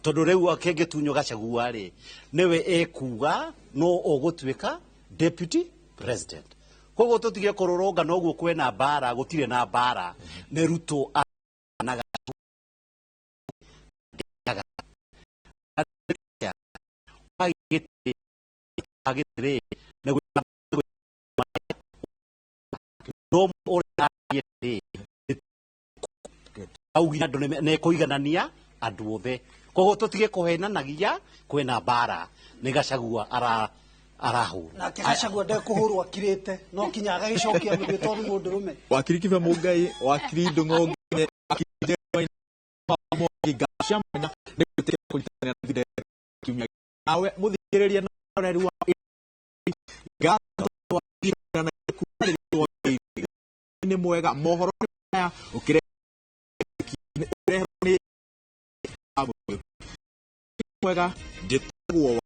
tondũ rĩu kĩngĩtunywo Gachagua rĩ, nĩwe ekuga no ũgũtuĩka deputy president. Koguo tũtige kũrũrũngana ũguo kwĩna mbara. Gũtirĩ na mbara, nĩ Ruto na Gachagua agĩtĩ nĩ no ũrĩa rĩ augire andũ nĩ kũiganania andũ othe. Koguo tũtige kũhenanagia kwĩna mbara, nĩ Gachagua arahũrwo. Nake Gachagua ndekũhũrwo akirĩte, no kinya agagĩcokia mũgĩ tondũ mũndũrũme. Wakiri Kibe Mũngai, wakiri Ndung'u Ngene, wakiri Jeremiah Mwangi, ngatho cia mwanya nĩ gwĩtĩkĩra kũnyitanĩra na ithuĩ kiumia. Nawe mũthikĩrĩria na ũreri wa ngatho wa na kuma rĩrĩa nĩ mwega mohoro maya ũkĩreherwo nĩ mwega. Njĩtagwo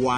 wa